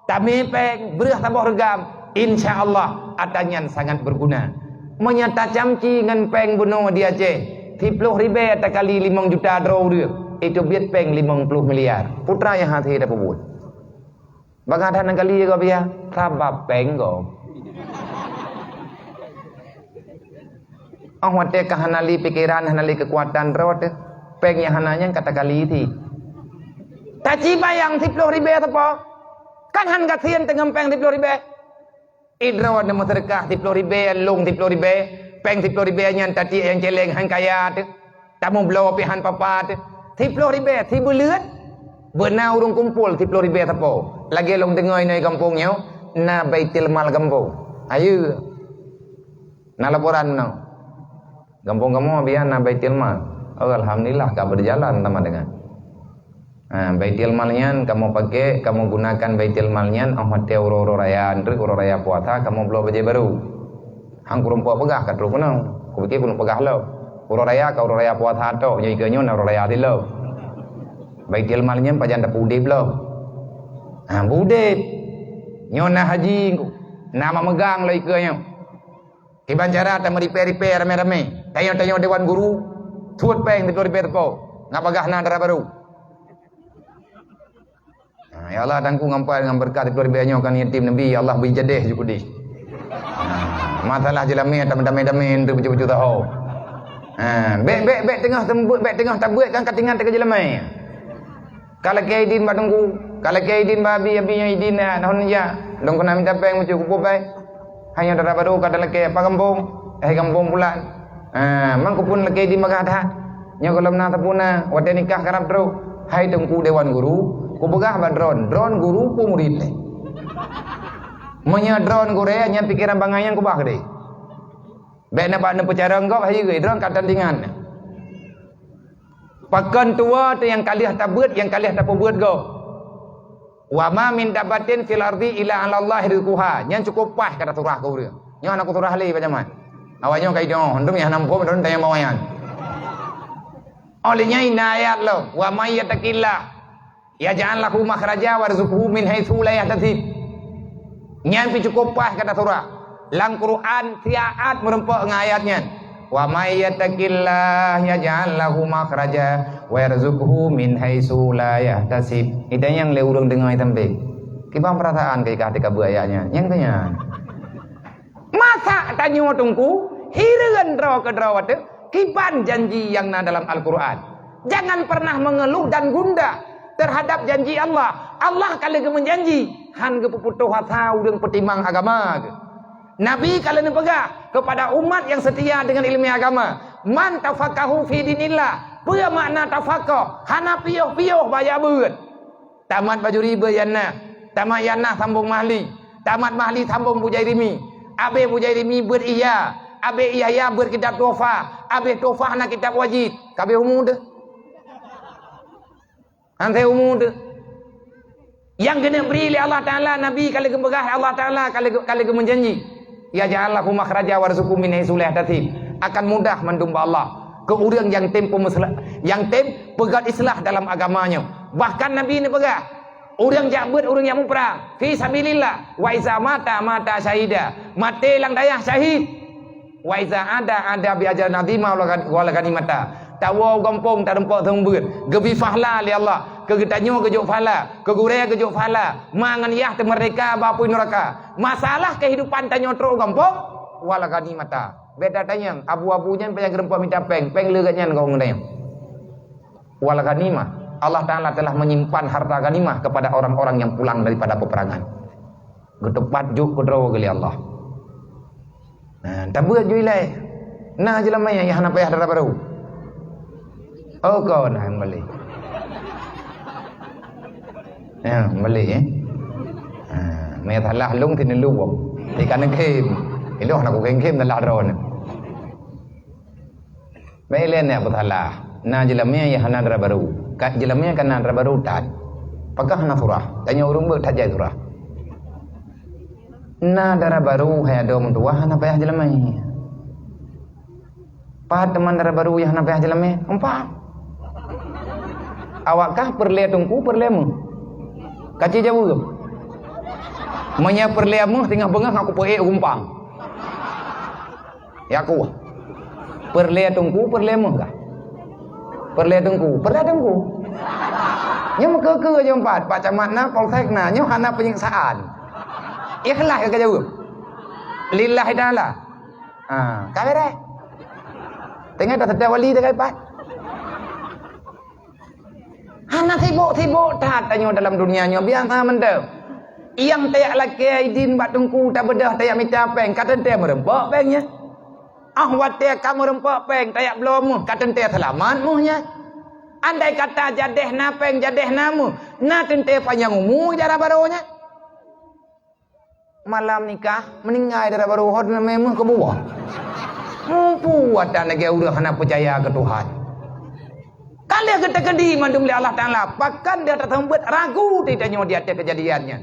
tamé péng, breueh saboh reugam, insya Allah atra nyan sangat berguna. Meunyoe tacamci ngon péng bunoe di Aceh, siploh ribèe takali limong juta droe ureuëng, iteubiet péng limong ploh miliar. Peue atra nyang hase tapeubuet? Bagaih that nyang kali gob ya, sabab péng gob. Óh watée ka hana lé pikeran, hana lé keukuatan droe teuh, péng nyang hana nyan ka takali cit. Taci bayang siploh ribèe sapo? Kan han gasien teungoh péng siploh ribèe. Idroe neumeuseudeukah siploh ribèe, lông siploh ribèe, péng siploh ribèe nyan tatiek nyang céléng han kaya teuh. Tameubloe pih han papa teuh. Siploh ribèe, sibuleuen, Beuna ureuëng kumpol siplôh ribée sapo. Lagée lôn deungoe inoe gampông nyoe, na Baitul Mal gampông. Ayeue. Na laporan meunoe. Gampông kamoe biasa na Baitul Mal. Oh, alhamdulillah, ka berjalan sama dengan. Ha, Baitul Mal nyan kamoe pakai, kamoe gunakan Baitul Mal nyan, oh, watée uroe-uroe raya, enteuk uroe raya puasa, kamoe bloe bajée barô. Han kureumpok peugah ka trok keunoe. Kupike keuneuk peugah lom. Uroe raya ka uroe raya puasa tok, nyoe ikeue nyoe na uroe raya silom. Baitul Mal nyan pajan tapeudeb lom. Ha, beudeb. Nyoe na haji, na mameugang lom ikeue nyoe. Kiban cara tameuripée-ripée ramé-ramé. Tanyoe-tanyoe dewan guru, suet péng siplôh ribée sapo. Ngat bagah na dara barô. Ha, ya Allah, Teungku ngampai ngon beureukat siplôh ribée nyoe kan yatim Nabi, ya Allah, bri jadeh ju keudeh. Ha, masalah jeulamé tam damé-damé enteuk bacut-bacut taho. Ha, bék, bék, bék teungoh teumbeuet, bék teungoh tabeuet kan katingan teuka jeulamé. Ka lakée idin bak Teungku, ka lakée idin bak abi, abi nyang idin, eh, tahun nija. Lôn keuneuk mita péng bacut kupeubai. Hai nyoe dara barô ka talakée, apa gampông? Eh, gampông pulan. Ah, mang kupun lakée idin bagah that. Nyoe gohlom na sapeue na, watée nikah karab trok. Hai Teungku Dewan Guru, kupeugah bak droen, droen guru peue murit lé. Meunyoe droen gurée nyan pikeran bangai nyan kubah keudeh. Bék na bak neupeucarông gob hai geuh, droen ka tandingan. Pakon tuwoe teuh nyang ka lheueh tabeuet, nyang ka lheueh tapeubeuet gob. "Wa ma min dabbatin fil ardi illa 'alallahi rizquha." Nyan cukôp paih kata surah keu ureuëng. Nyoe hana kusurah lé bak jameun. Awak nyoe ka idong, hondom nyang hana muphom, hondom tanyong bak awak nyan. Oh, lé nyan na ayat lom, "Wa may yattaqillah yaj'al lahu makhraja wa yarzuqhu min haitsu la yahtasib." Nyan pih cukôp paih kata surah. Lam Quran siat meureumpok ngon ayat nyan. "Wa may yattaqillah yaj'al lahu makhraja wa yarzuqhu min haitsu la yahtasib." Ita nyang lé ureuëng deungoe sampé. Kiban peurasaan keu ikah teuka beuet ayat nyan. Nyang teuh nyan. Masa tanyoe Teungku, hireuen droe keudroe watée, kiban janji nyang na dalam Al-Quran. Jangan pernah mengeluh dan gundah terhadap janji Allah. Allah ka lheueh geumeujanji, han geupeuputoh asa ureuëng peutimang agama geuh. Nabi ka lheueh neupeugah keupada umat nyang seutia deungon iéleumé agama, "Man tafaqahu fi dinillah." Peue makna tafaqah? Hana piôh-piôh bak jak beuet. Tamat Bajuri beuet Yahya, tamat Yahya sambông Mahli, tamat Mahli sambông Bujairimi, abéh Bujairimi beuet Ihya, abéh Ihya beuet kitab Tuhfah, abéh Tuhfah na kitab Wajiz, ka abéh umu teuh. Han seuumu teuh. Nyang keuneuk bri lé Allah Taala, Nabi ka lheueh geupeugah, Allah Taala ka lheueh, ka lheueh geumeujanji, "Yaj'al lahu makhraja wa yarzuqhu min haitsu la yahtasib." Akan mudah mandum bak Allah keu ureuëng nyang tem peumeuseula-, nyang tem peugét islah dalam agama nyoe. Bahkan Nabi neupeugah, ureuëng jak beuet, ureuëng nyang muprang fi sabilillah, "Wa iza mata, mata syahida." Maté lam dayah syahid. "Wa iza ada, ada bi ajrin azima wal ghan-, wal ghanimata." Tawoe u gampông tareumpok seumeubeuet, geubri pahla lé Allah. Keu geutanyoe geujok pahla, keu gurée geujok pahla, ma ngon yah teumeurdeka bak apui nuraka. Masalah keuhidupan tanyoe trok u gampông, wal ghanimata. Bék tatanyong, abu-abu nyan payah geureumpok mita péng, péng le geuh nyan ngon tanyoe. Wal ghanimah, Allah Taala telah menyimpan harta ghanimah kepada orang-orang yang pulang daripada peperangan. Geuteupat jok keudroe geuh lé Allah. Nah, tabeuet ju ilée. Na jeulamé nyang hana payah dara barô. Oh, kon, nah, meubalek. Ya, meubalek, eh. Ha, meusalah lôn keuneulheueh wong. Di ka neukhém. Ilôn hana kukhém-khém salah droeneuh. Bèk ilèe nyan peusalah. Na jeulamé nyang hana dara barô. Ka jeulamé nyang ka na dara barô that. Pakon hana surah? Tanyoe ureueng beuet that jai surah. Na dara barô hai adoe meutuwah hana payah jeulamé. Pat teuma dara barô nyang hana payah jeulamé? Empat. Awak kah peureulèe teungku, peureulèe méuh? Ka ci jaweueb. Meunyoe peureulèe méuh singoh beungoh aku peuék u gumpang. Ya ku. Peureulèe teungku, peureulèe méuh kah? Peureulèe teungku, peureulèe teungku. Nyoe meukeue-keue jeuet pat, Pak Camat na, Polsek na, nyoe hana penyiksaan. Ikhlas ka jaweueb. Lillahi taala. Ha, ka beureh. Teungoh taseutôt wali teuka pat. Hana sibok-sibok that tanyoe dalam dunia nyoe, biasa mantong. Nyang tajak lakèe idin bak teungku, tabeudôh tajak mita péng, ka teuntèe meureumpok péng nyan. Ah, watèe ka meureumpok péng, tajak bloe méuh, ka teuntèe seulamat méuh nyan. Andai kata jadeh na péng, jadeh na meuh, na teuntée panyang umu dara barô nyan. Malam nikah, meuninggai dara barô, hot na meuh keubuah. Mupu watée lagée ureuëng hana peucaya keu Tuhan. Ka lheueh geuteukeudi mandum lé Allah Taala, pakon dia taseumeubeuet ragu di tanyoe di ateueh keujadian nyan.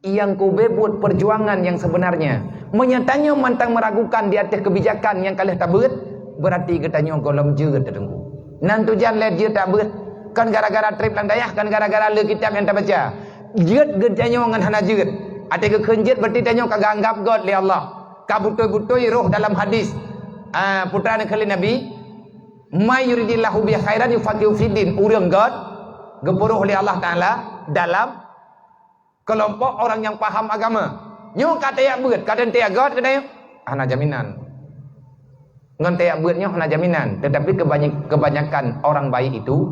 Nyang keubeue buet peujuangan nyang seubeunarnya. Meunyoe tanyoe mantong meuragukan di ateueh keubijakan nyang ka lheueh tabeuet, beurati geutanyoe gohlom jeuet, Teungku. Nan tujan lé jeuet tabeuet, kon gara-gara treb lam dayah, kon gara-gara le kitab nyang tabaca. Jeuet geutanyoe ngon hana jeuet. Até geukheun jeuet, beurati tanyoe ka geuanggab göt lé Allah. Ka beutôi-beutôi roh dalam hadis. Ah, putra neukheun lé Nabi, "May yuridillahu bihi khairan yufaqihu fiddin." Ureuëng göt geupeurôh lé Allah Taala dalam kelompok orang nyang paham agama. Nyoe ka tajak beuet, ka teuntée göt keunoe, hana jaminan. Ngon tajak beuet nyoe hana jaminan, tetapi kebanyak-, kebanyakan orang baik itu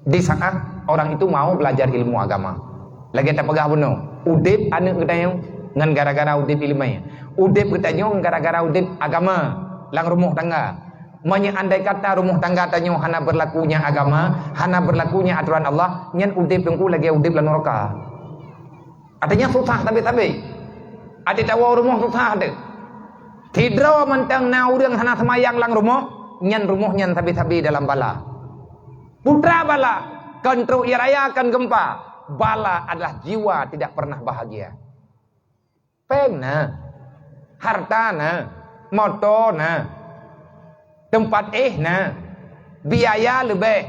di saat orang itu mau belajar ilmu agama. Lagée tapeugah bunoe, udeb aneuëk geutanyoe ngon gara-gara udeb iéleumé. Udeb geutanyoe gara-gara udeb agama lam rumoh tangga. Meunyoe andai kata rumoh tangga tanyoe hana beurlakunya agama, hana beurlakunya atoran Allah, nyan udeb Teungku lagée udeb lam nuraka. Artinya susah sabe-sabe. Até tawoe rumoh susah teuh. Sidroe mantong na ureuëng hana seumayang lam rumoh, nyan rumoh nyan sabe-sabe dalam bala. Putra bala, kon trok ie raya, kon gempa. Bala adalah jiwa tidak pernah bahagia. Péng na, harta na, moto na, teumpat éh na, biaya leubeh,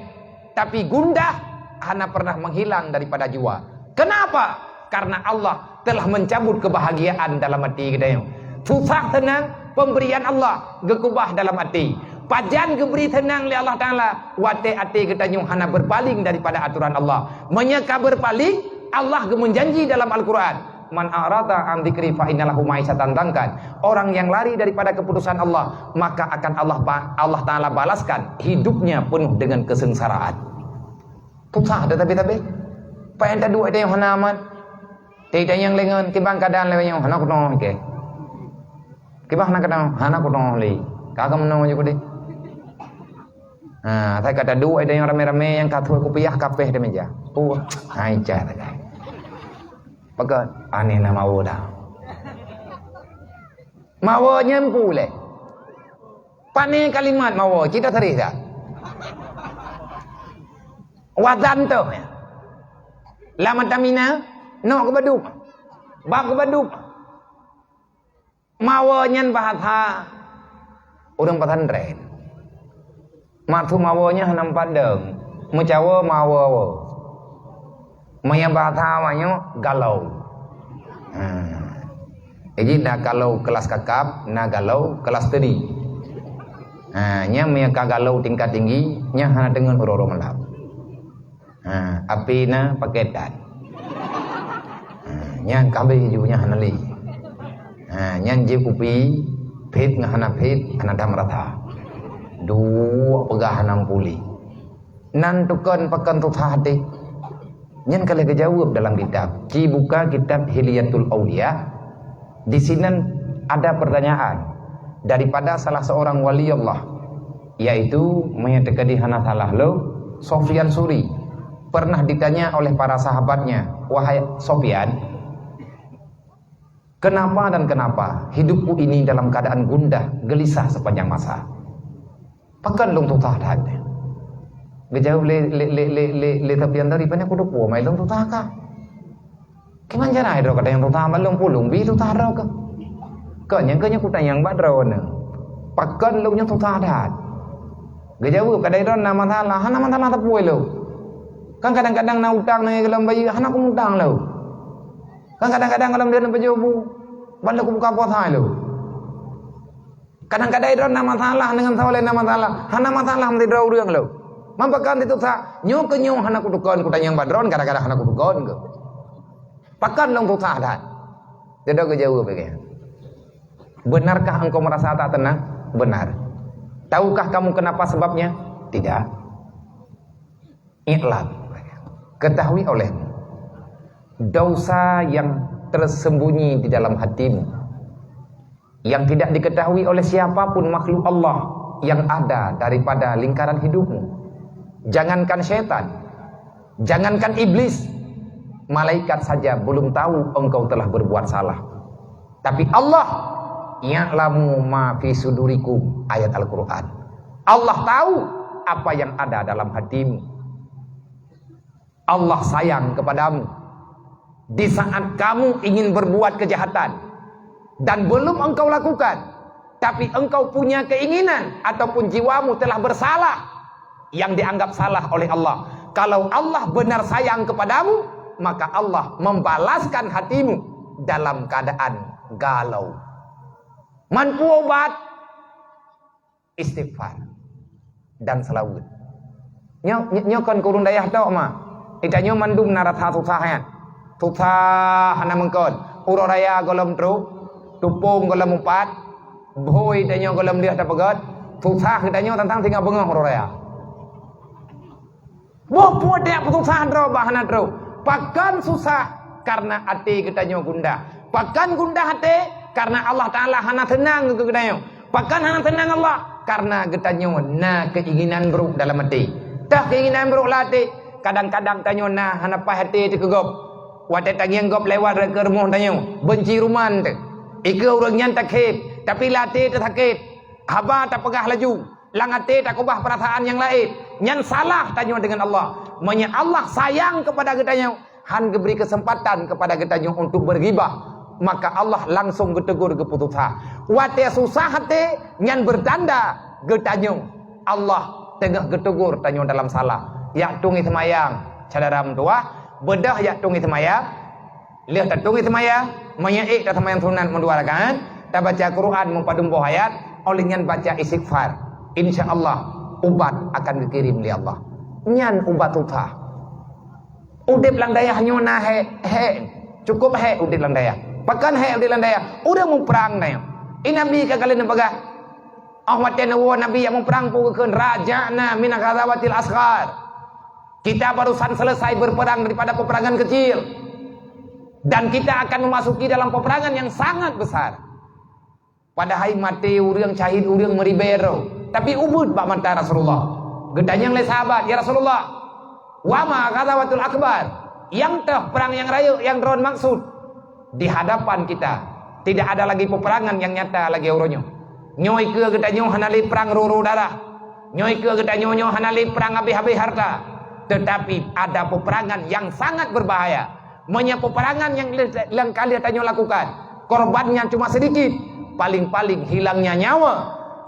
tapi gundah hana pernah menghilang daripada jiwa. Kenapa? Karena Allah telah mencabut kebahagiaan dalam hati geutanyoe. Susah seunang, pemberian Allah geukeubah dalam hati. Pajan geubri seunang lé Allah Taala, watée até geutanyoe hana beurpaléng daripada atoran Allah. Meunyoe ka beurpaléng, Allah geumeujanji dalam Al-Quran, "Man a'rada an dzikri fa inna lahu ma'isyatan dhankan." Orang yang lari daripada keputusan Allah, maka akan Allah ba-, Allah Taala balaskan hidupnya penuh dengan kesengsaraan. Susah dah tapi-tapi. Pajan taduek tanyoe hana aman. Teuh tanyoe lengon, kiban keadaan lewat nyoe, hana kunoe ke. Kiban hana kunoe, hana kunoe lé. Ka ka meunoe je kudeh. Ha, sai ka taduek tanyoe ramé-ramé nyang ka tuwoe kupiah kapéh di meja. Oh, hai cah. Pakon, aneh na mawoe dah. Mawoe nyan pulé. Pané kalimat mawoe, cit taseureh dah. Wazan tu, ya. Lam mata mina, nok keubadup. Bak keubadup. Mawoe nyan bahasa ureuëng pesantren. Maksud mawoe nyan hana padang. Meucawoe mawoe-woe. Meunyoe bahasa awaknyoe, galau. Ha. Jadi, na galau kelas kakap, na galau kelas teri. Ha, nyang meunyoe ka galau tingkat tinggi, nyang hana deungon uroe-uroe malam. Ha, api na paketan. Ha, nyang kabeh ju nyang hana lé. Ha, nyang jeuet kupi, phét ngon hana phét, hana that meurasa. Duek peugah hana meupuléh. Nan tukon pakon susah até. Nyan ka lheueh geujaweueb dalam kitab. Ci buka kitab Hilyatul Auliya. Di sinan ada pertanyaan daripada salah seorang wali Allah, yaitu meunyoe teukeudi hana salah lôn, Sofyan Suri. Pernah ditanya oleh para sahabatnya, "Wahai Sofyan, kenapa dan kenapa hidupku ini dalam keadaan gundah, gelisah sepanjang masa?" Pakon lôn susah that. Geujaweueb lé, lé, lé, lé, lé, lé Sofyan Suri, "Pane kuteupeu mai lôn susah ka. Kiban cara droe gata nyang susah, ban lôn pulung bi susah droe keuh. Kon nyang keu nyoe kutanyong bak droeneuh. Pakon lôn nyoe susah that?" Geujaweueb, "Kadang droe na masalah, hana masalah sapeue lôn. Kan kadang-kadang na utang nanggroe lôn bayeue, hana kumutang lôn. Kan kadang-kadang lôn deuh pajoh bu, ban lôn kubuka puasa lôn." Kadang-kadang droe na masalah, deungon saboh lé na masalah. Hana masalah meusidroe ureuëng lom. Man pakon situsah? Nyoe keu nyoe hana kutukon, kutanyong bak droe gara-gara hana kutukon keuh. Pakon lôn tusah that? Sidroe geujaweueb lagée nyan. Benarkah engkau merasa tak tenang? Benar. Tahukah kamu kenapa sebabnya? Tidak. I'lam. Ketahui olehmu. Dosa yang tersembunyi di dalam hatimu, yang tidak diketahui oleh siapa pun makhluk Allah yang ada daripada lingkaran hidupmu. Jangankan syaitan, jangankan iblis, malaikat saja belum tahu engkau telah berbuat salah. Tapi Allah, "Ya'lamu ma fi sudurikum," ayat Al-Quran. Allah tahu apa yang ada dalam hatimu. Allah sayang kepadamu. Di saat kamu ingin berbuat kejahatan dan belum engkau lakukan, tapi engkau punya keinginan ataupun jiwamu telah bersalah, yang dianggap salah oleh Allah. Kalau Allah benar sayang kepadamu, maka Allah membalaskan hatimu dalam keadaan galau. Man peue ubat? Istighfar dan seulaweuet. Nyoe, nyoe, nyoe kon keu ureuëng dayah tok, ma. Di tanyoe mandum na rasa susah nyan. Susah hana meungkot. Uroe raya gohlom trok, tupông gohlom mupat, bhôi tanyoe gohlom lheueh tapeugöt. Susah geutanyoe tantang singoh beungoh uroe raya. Boh peue dak peususah droe bah hana trok. Pakon susah? Karena até geutanyoe gundah. Pakon gundah até? Karena Allah Taala hana seunang keu geutanyoe. Pakon hana seunang Allah? Karena geutanyoe na keinginan buruk dalam até. Tah keinginan buruk lam até, kadang-kadang tanyoe na hana paih até teuh keu gob. Watée tangieng gob lewat rot keu rumoh tanyoe, beunci ruman teuh. Ikeue ureuëng nyan takheun, tapi lam até teuh sakét. Haba tapeugah laju. Lam até takeubah peurasaan nyang laén, nyan salah tanyoe deungon Allah. Meunyoe Allah sayang keupada geutanyoe, han geubri keuseumpatan keupada geutanyoe untuk beurghibah, maka Allah langsong geutegur geupeususah. Watée susah até, nyan beutanda geutanyoe Allah teungoh geutegur tanyoe dalam salah. Jak tueng seumayang, syedara meutuwah, beudôh jak tueng seumayang. Lheueh tatueng seumayang, meunyoe ék taseumayang sunat meudua rakaat, tabaca Quran meupadum boh ayat, óh lheueh nyan baca istighfar. Insya Allah, ubat akan geukirém lé Allah. Nyan ubat susah. Udeb lam dayah nyoe na hék, hék. Cukup hék udeb lam dayah. Pakon hék udeb lam dayah? Ureuëng muprang dayah. I Nabi ka kali neupeugah, óh watée neuwoe Nabi jak muprang peue geukheun, "Raja'na min ghazawatil asghar." Kita barusan selesai berperang daripada peperangan kecil. Dan kita akan memasuki dalam peperangan yang sangat besar. Padahai maté ureuëng, syahid ureuëng meuribée droe. Tapi ubeuet bak mata Rasulullah. Geutanyong lé sahabat, "Ya Rasulullah, wa ma ghazawatul akbar?" Nyang toh perang nyang rayeuk nyang droen maksud? Di hadapan kita, tidak ada lagi peperangan nyang nyata lagée uroe nyoe. Nyoe ikeue geutanyoe hana lé prang rô-rô darah. Nyoe ikeue geutanyoe nyoe hana lé prang habéh-habéh hareuta. Teutapi ada peperangan nyang sangat beubahaya. Meunyoe peperangan nyang lé-, nyang ka lheueh tanyoe lakukan, korban nyan cuma sedikit, paling-paling hilangnya nyawa,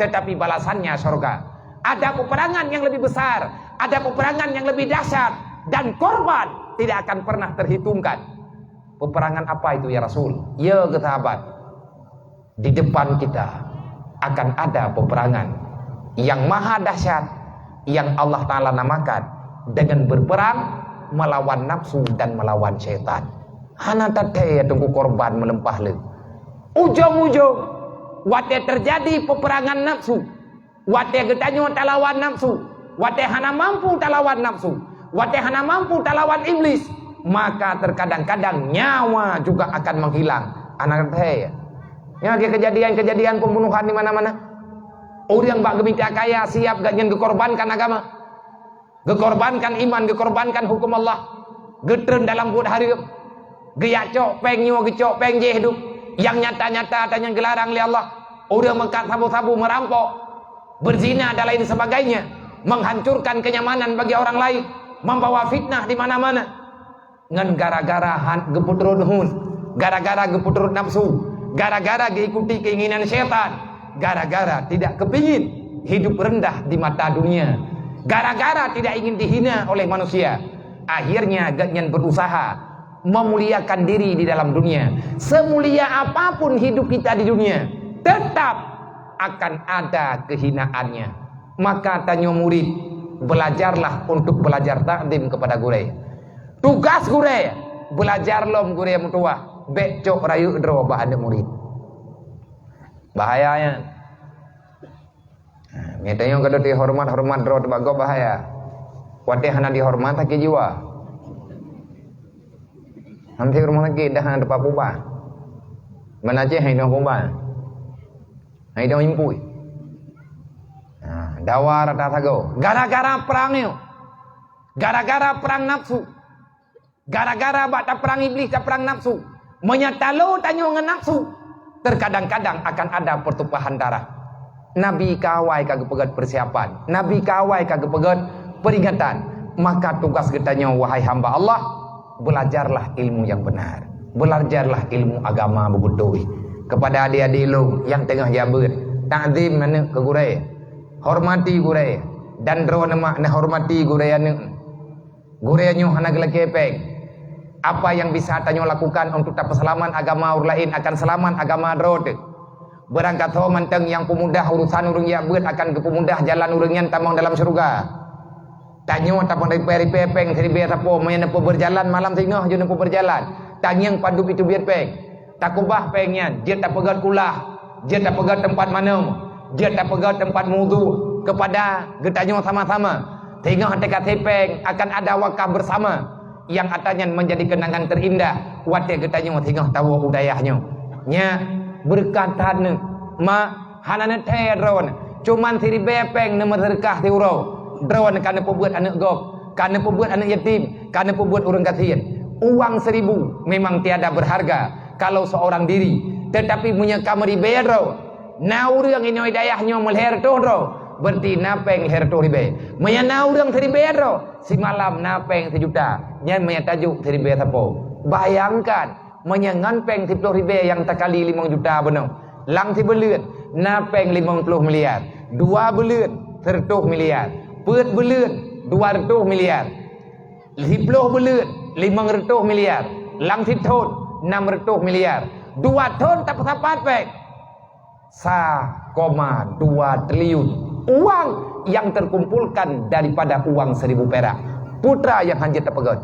teutapi balasannya syurga. Ada peperangan nyang leubeh besar, ada peperangan nyang leubeh dahsyat, dan korban tidak akan pernah terhitungkan. Peperangan apa itu, ya Rasul? Ya, kata sahabat, di depan kita akan ada peperangan yang maha dahsyat yang Allah Ta'ala namakan dengan berperang melawan nafsu dan melawan syaitan. Hana tathée teungku korban meuleumpah le. Ujong-ujong, watée terjadi peperangan nafsu, watée geutanyoe talawan nafsu, watée hana mampu talawan nafsu, watée hana mampu talawan iblis, maka terkadang-kadang nyawa juga akan menghilang. Anak teuhée, nyoe lagée kejadian-kejadian pembunuhan di mana-mana. Ureuëng bak geumita kaya siab gobnyan geukorbankan agama. Geukorbankan iman, geukorbankan huköm Allah, geutreun dalam buet hareuem, geujak cok péng nyoe, geucok péng jéh duek, nyang nyata-nyata tanyan geularang lé Allah. Ureuëng meukat sabu-sabu, meurampok, beuzina dan lain sebagainya, menghancurkan kenyamanan bagi orang lain, membawa fitnah di mana-mana. Ngon gara-gara han geupeuturot hon, gara-gara geupeuturot nafsu, gara-gara geuikuti keinginan syaitan, gara-gara tidak kepingin hidup rendah di mata dunia, gara-gara tidak ingin dihina oleh manusia, akhirnya gobnyan berusaha memuliakan diri di dalam dunia. Semulia apapun hidup kita di dunia, tetap akan ada kehinaannya. Maka tanyoe murid, belajarlah untuk belajar takdim kepada gurée. Tugas gurée, belajar lom gurée meutuwah, bék cok rayeuk droe bak aneuëk murit. Bahaya nyan. Ha, meunyoe tanyoe gadôh dihoreumat-horeumat droe teuh bak gob, bahaya. Watée hana dihoreumat, sakét jiwa. Sampoe rumoh sakét dah hana teupah puban. Ban Aceh hana puban. Hai dong impui. Ha, dawa rata sagoe. Gara-gara prang nyoe. Gara-gara perang nafsu, gara-gara bak taprang Iblih, taprang nafsu, meunyo talo tanyoe ngon nafsu, terkadang-kadang akan ada pertumpahan darah. Nabi ka awai ka geupeugét persiapan, Nabi ka awai ka geupeugét peringatan. Maka tugas geutanyoe, wahai hamba Allah, belajarlah ilmu yang benar, belajarlah ilmu agama beubeutôi. Kepada adik-adik lôn nyang teungoh jak beuet, takzim aneuk keu gurée, hormati gurée, dan droeneuh mak neuhormati gurée aneuk. Gurée nyoe hana geulakée péng. Apa yang bisa tanyoe lakukan untuk tapeuseulamat agama ureuëng laén akan seulamat agama droe teuh. Beurangkasoe mantong nyang peumudah urusan ureuëng jak beuet akan geupeumudah jalan ureuëng nyan tamong dalam syeuruga. Tanyoe tapeuripée-ripée péng siribée sapo, meunyoe neupeubeureujalan malam singoh jeuet neupeubeureujalan. Tangieng padub itu biet péng. Takubah péng nyan, jeuet tapeugét kulah, jeuet tapeugét teumpat manom, jeuet tapeugét teumpat wudhu kepada geutanyoe sama-sama. Singoh teuka péng akan ada wakaf bersama, nyang ata nyan menjadi kenangan terindah watée geutanyoe singoh tawoe u dayah nyoe. Nyak, beureukat that neuh, mak, hana neuthée droeneuh, cuman siribée péng neumeuseudeukah siuroe. Droeneuh ka neupeubuet aneuk gob, ka neupeubuet aneuk yatim, ka neupeubuet ureuëng gasien. Uang seribu memang tiada berharga kalau seorang diri, tetapi meunyoe ka meuribée droe, na ureuëng inoe dayah nyoe meulhée reutôh droe, berarti na péng lhée reutôh ribée. Meunyoe na ureuëng siribée droe, simalam na péng sijuta, nyan meunyoe tajok siribée sapo. Bayangkan, meunyoe ngon péng siploh ribée nyang takali limong juta bunoe, lam sibuleuen na péng limong ploh miliar, dua buleuen seureutôh miliar, peuet buleuen dua reutôh miliar, siploh buleuen limong reutôh miliar, lam sithon nam reutôh miliar, dua thon tapeusapat péng. Sa koma dua triliun uang yang terkumpulkan daripada uang seribu perak. Putra nyang hanjeuet tapeugét.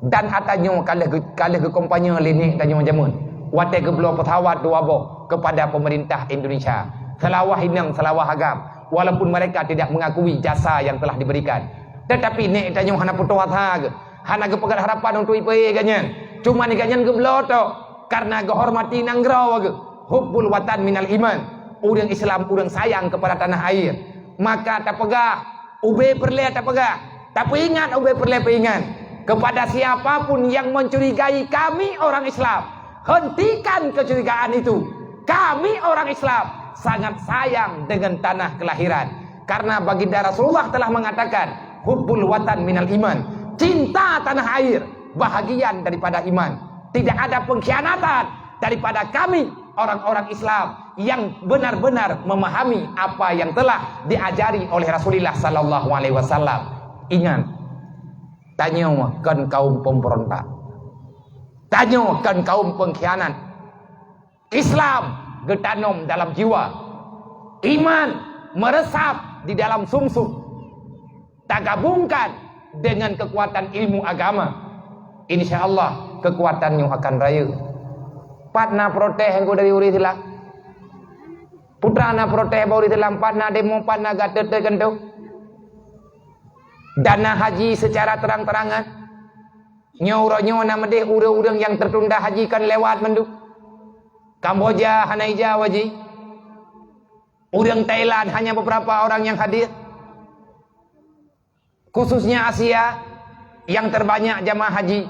Dan ata nyoe ka lheueh geu-, ka lheueh geukompanye lé nek tanyoe jameun, watée geubloe pesawat dua boh kepada pemerintah Indonesia. Seulawah inong, seulawah agam, walaupun mereka tidak mengakui jasa yang telah diberikan. Tetapi nek tanyoe hana putoh asa geuh, hana geupeugét harapan untuk ipeue geuh nyan. Cuma geuh nyan geubloe tok karena geuhormati nanggroe geuh. Hubbul watan minal iman. Ureuëng Islam, ureuëng sayang kepada tanah air. Maka tapeugah, ubé peureulée tapeugah, tapeuingat ubé peureulée peuingat. Kepada siapapun yang mencurigai kami orang Islam, hentikan kecurigaan itu. Kami orang Islam sangat sayang dengan tanah kelahiran. Karena baginda Rasulullah telah mengatakan, "Hubbul watan minal iman." Cinta tanah air bahagian daripada iman. Tidak ada pengkhianatan daripada kami orang-orang Islam yang benar-benar memahami apa yang telah diajari oleh Rasulullah sallallahu alaihi wasallam. Ingat, tanyoe kon kaum pemberontak. Tanyoe kon kaum pengkhianat. Islam geutanom dalam jiwa. Iman meresap di dalam sumsum. Tagabungkan dengan kekuatan ilmu agama, insya Allah kekuatan nyoe akan rayeuk. Pat na protes engko dari ureuëng Islam? Putra na protes bak ureuëng Islam, pat na demo, pat na gatot teuh keuntô. Dana haji secara terang-terangan. Nyoe uroe nyoe na meudeh ureuëng-ureuëng nyang tertunda haji kan lewat mandum. Kamboja hana ijak haji. Ureuëng Thailand hanya beberapa orang yang hadir. Khususnya Asia, yang terbanyak jamaah haji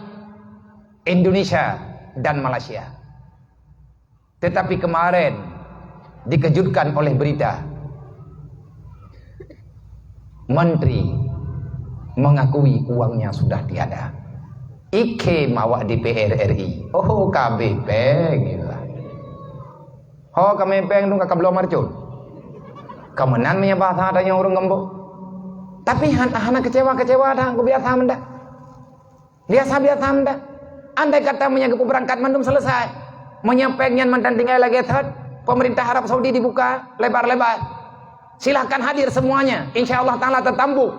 Indonesia dan Malaysia. Tetapi kemarin dikejutkan oleh berita, menteri mengakui uangnya sudah tiada. Ikhém awak D P R R I. Oh, ka abéh péng geuh. Ho ka mé péng dong ka kabloe marcon. Ka meunan meunyo bahasa tanyoe ureuëng gampông. Tapi han-, hana kecewa-kecewa dah, biasa meudah. Biasa-biasa meudah. Andai kata meunyo geupeubeurangkat mandum selesai, meunyo péng nyan mantong tinggai lagée that, pemerintah Arab Saudi dibuka lebar-lebar. Silahkan hadir semuanya, insya Allah Taala teutambu.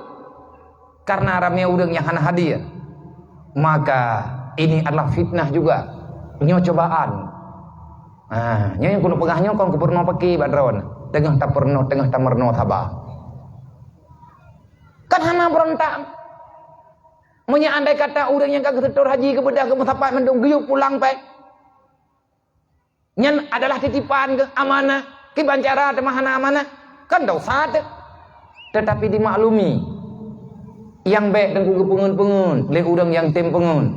Karena ramé ureuëng nyang hana hadir, maka ini adalah fitnah juga. Nyoe cobaan. Ha, nyoe nyang keuneuk peugah nyoe kon kupeurunoe paki bak droeneuh. Teungoh tapeurunoe, teungoh tameurunoe saba. Kan hana beurontak. Meunyoe andai kata ureuëng nyang ka geuseutôt haji geubeudôh geumeusapat mandum geuyue pulang péng, nyan adalah titipan geuh amanah, kiban cara teuma hana amanah, kan dosa teuh. Tetapi dimaklumi, Nyang bék Teungku geupeungeut-peungeut lé ureuëng nyang tem peungeut.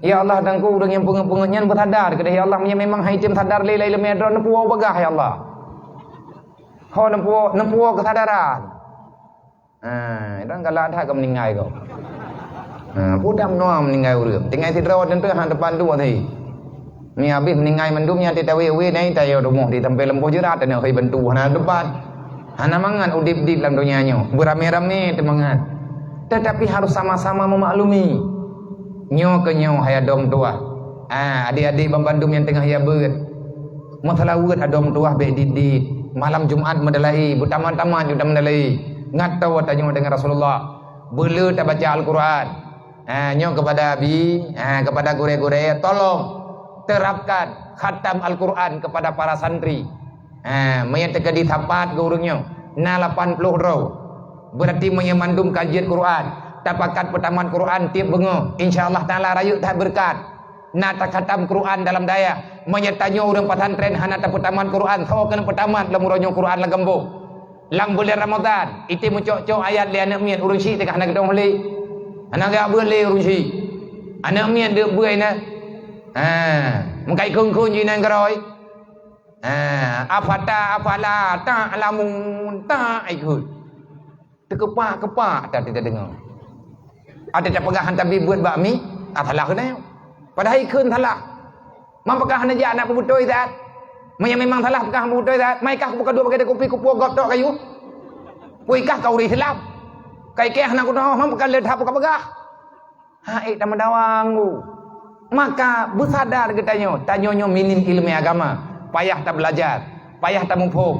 Ya Allah, Teungku, ureuëng nyang peungeut-peungeut nyan beusadar keudeh, ya Allah, meunyoe memang han tem sadar lé, lé iéleumé droe, neupuwoe bagah, ya Allah. Ho neupuwoe, neupuwoe keusadaran. Ha, dan galak that ka meuninggai kau. Ha, peue dam noe meuninggai ureuëng. Tinggai sidroe teunteuh hana teupan tuwoe tadi. Mi habéh meuninggai mandum nyan teuh tawe-we nai tayo rumoh di sampé lampôh jeurat, teuneuk hei bantu hana teupat. Hana mangat udeb-udeb lam donya nyoe. Beuramé-ramé teumangat. Tetapi harus sama-sama memaklumi. Nyoe keu nyoe hai adoe meutuwah. Ah, adik-adik banmandum nyang teungoh ya beuet. Meuseulaweuet adoe meutuwah bék dit-dit. Malam Jumat meudalai, beutamat-tamat ju tameudalai. Ngat tawa tanyoe deungon Rasulullah. Beule tabaca Al-Quran. Ah, nyoe kepada abi, ah, kepada gurée-gurée, tolong terapkan khatam Al-Quran kepada para santri. Ha, meunyoe teukeudi sapat keu ureuëng nyoe, na lapan ploh droe. Beurati meunyoe mandum ka jeuet Quran, tapakat peutamat Quran tieb beungoh, insya Allah Taala rayeuk that beureukat. Na takhatam Quran dalam dayah. Meunyoe tanyoe ureuëng pesantren hana tapeutamat Quran, soe keuneuk peutamat lom uroe nyoe Quran lam gampông? Lam buleuen Ramadhan, item meucok-cok ayat lé aneuëk miet, ureuëng syiek teuka hana geudong lé. Hana geubeuet lé ureuëng syiek. Aneuëk miet deuk beuet na. Ha, meukai khon-khon jinan geurôi. Ha, afata, afala, ta'lamun, ta ikut. Teukeupak-keupak that teudeungoe. Ada tapeugah han tabi beuet bak mi, ah, salah keunoe. Padahai kheun salah. Mam peugah hana jak na peubeutôi that. Meunyoe memang salah peugah peubeutôi that, mai kah kupeukadua bak kupi kupuwoe gob tok kayu. Kui kah ka ureuëng Islam. Kai keh hana kunoe, mam peugah le that peugah-peugah. Ha, ék tameudawang u. Maka beusadar geutanyoe, tanyoe nyoe minim iéleumé agama, payah tabeulajar, payah tamuphom.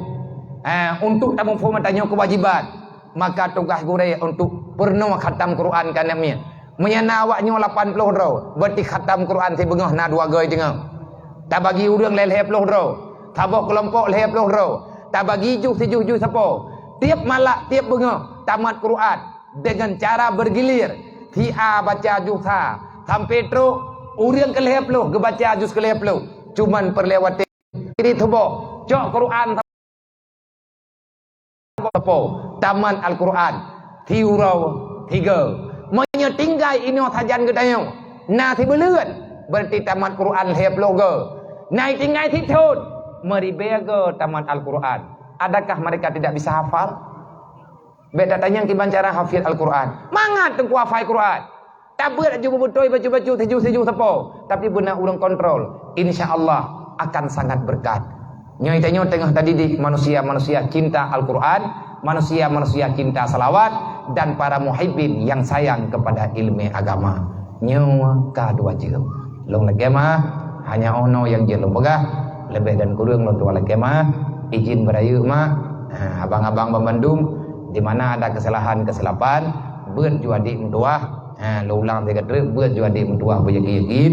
Ha, untuk tamuphom tanyoe keuwajiban, maka tugaih gurée untuk peurunoe khatam Quran keu aneuëk miet. Meunyoe na awak nyoe lapan ploh droe, beurati khatam Quran sibeungoh na dua goe teungoh. Tabagi ureuëng lhée-lhée ploh droe, saboh keulompok lhée ploh droe, tabagi juh sijuh-juh sapo. Tieb malam, tieb beungoh tamat Quran. Deungon cara beurgilir, si A baca juh sa, sampoe trok ureuëng keu lhée ploh geubaca juz keu lhée ploh. Cuman peureulée watée diri tuboh, cok Quran sapo, tamat Al-Quran, si uroe, si goe. Meunyoe tinggai inoe sajan geutanyoe, na sibuleuen, beurati tamat Quran lhée ploh goe. Na tinggai sithon, meuribée goe tamat Al-Quran. Adakah mereka tidak bisa hafal? Bék tatanyong kiban cara hafiz Al-Quran. Mangat teungku hafai Quran. Tabeuet laju beubeutôi bacut-bacut, sijuh-sijuh sapo. Tapi beuna ureuëng kontrol. Insya Allah akan sangat berkat. Nyoe tanyoe teungoh tadidik manusia-manusia cinta Al-Quran, manusia-manusia cinta salawat, dan para muhibbin yang sayang kepada ilmu agama. Nyoe ka dua jeuem. Lôn lakée meu'ah, hanya 'oh noe nyang jeuet lôn peugah, leubeh dan kureueng lôn tuan lakée meu'ah, izin beurayeuk mak, ha, abang-abang banmandum, di mana ada kesalahan-kesalahan, beuet ju adik meutuwah, ha, lôn ulang sigoe treuk, beuet ju adik meutuwah beuyakin-yakin,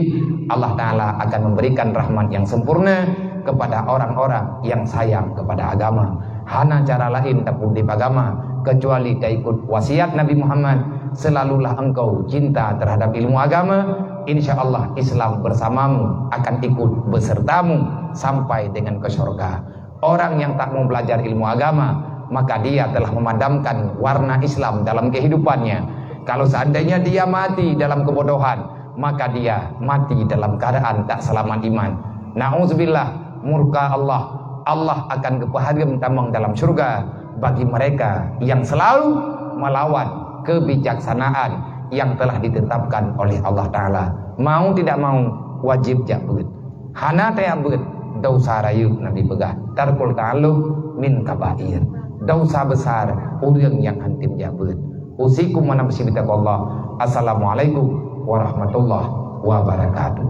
Allah Taala akan memberikan rahmat yang sempurna kepada orang-orang yang sayang kepada agama. Hana cara laén tapeudeb agama kecuali taikut wasiat Nabi Muhammad, "Selalulah engkau cinta terhadap ilmu agama, insya Allah Islam bersamamu akan ikut besertamu sampai dengan ke syurga." Orang yang tak mau belajar ilmu agama, maka dia telah memadamkan warna Islam dalam kehidupannya. Kalau seandainya dia mati dalam kebodohan, maka dia mati dalam keadaan tak selamat iman. Nauzubillah, murka Allah. Allah akan geupeuhareuem tamong dalam syurga bagi mereka yang selalu melawan kebijaksanaan yang telah ditetapkan oleh Allah Taala. Mau tidak mau, wajib jak beuet. Hana tajak beuet, desya rayeuk Nabi peugah, "Tarkul ta'allum min kabair." Desya besar ureuëng nyang hantom jak beuet. Usikum wa nafsi bitaqwallah. Assalamualaikum warahmatullahi wabarakatuh.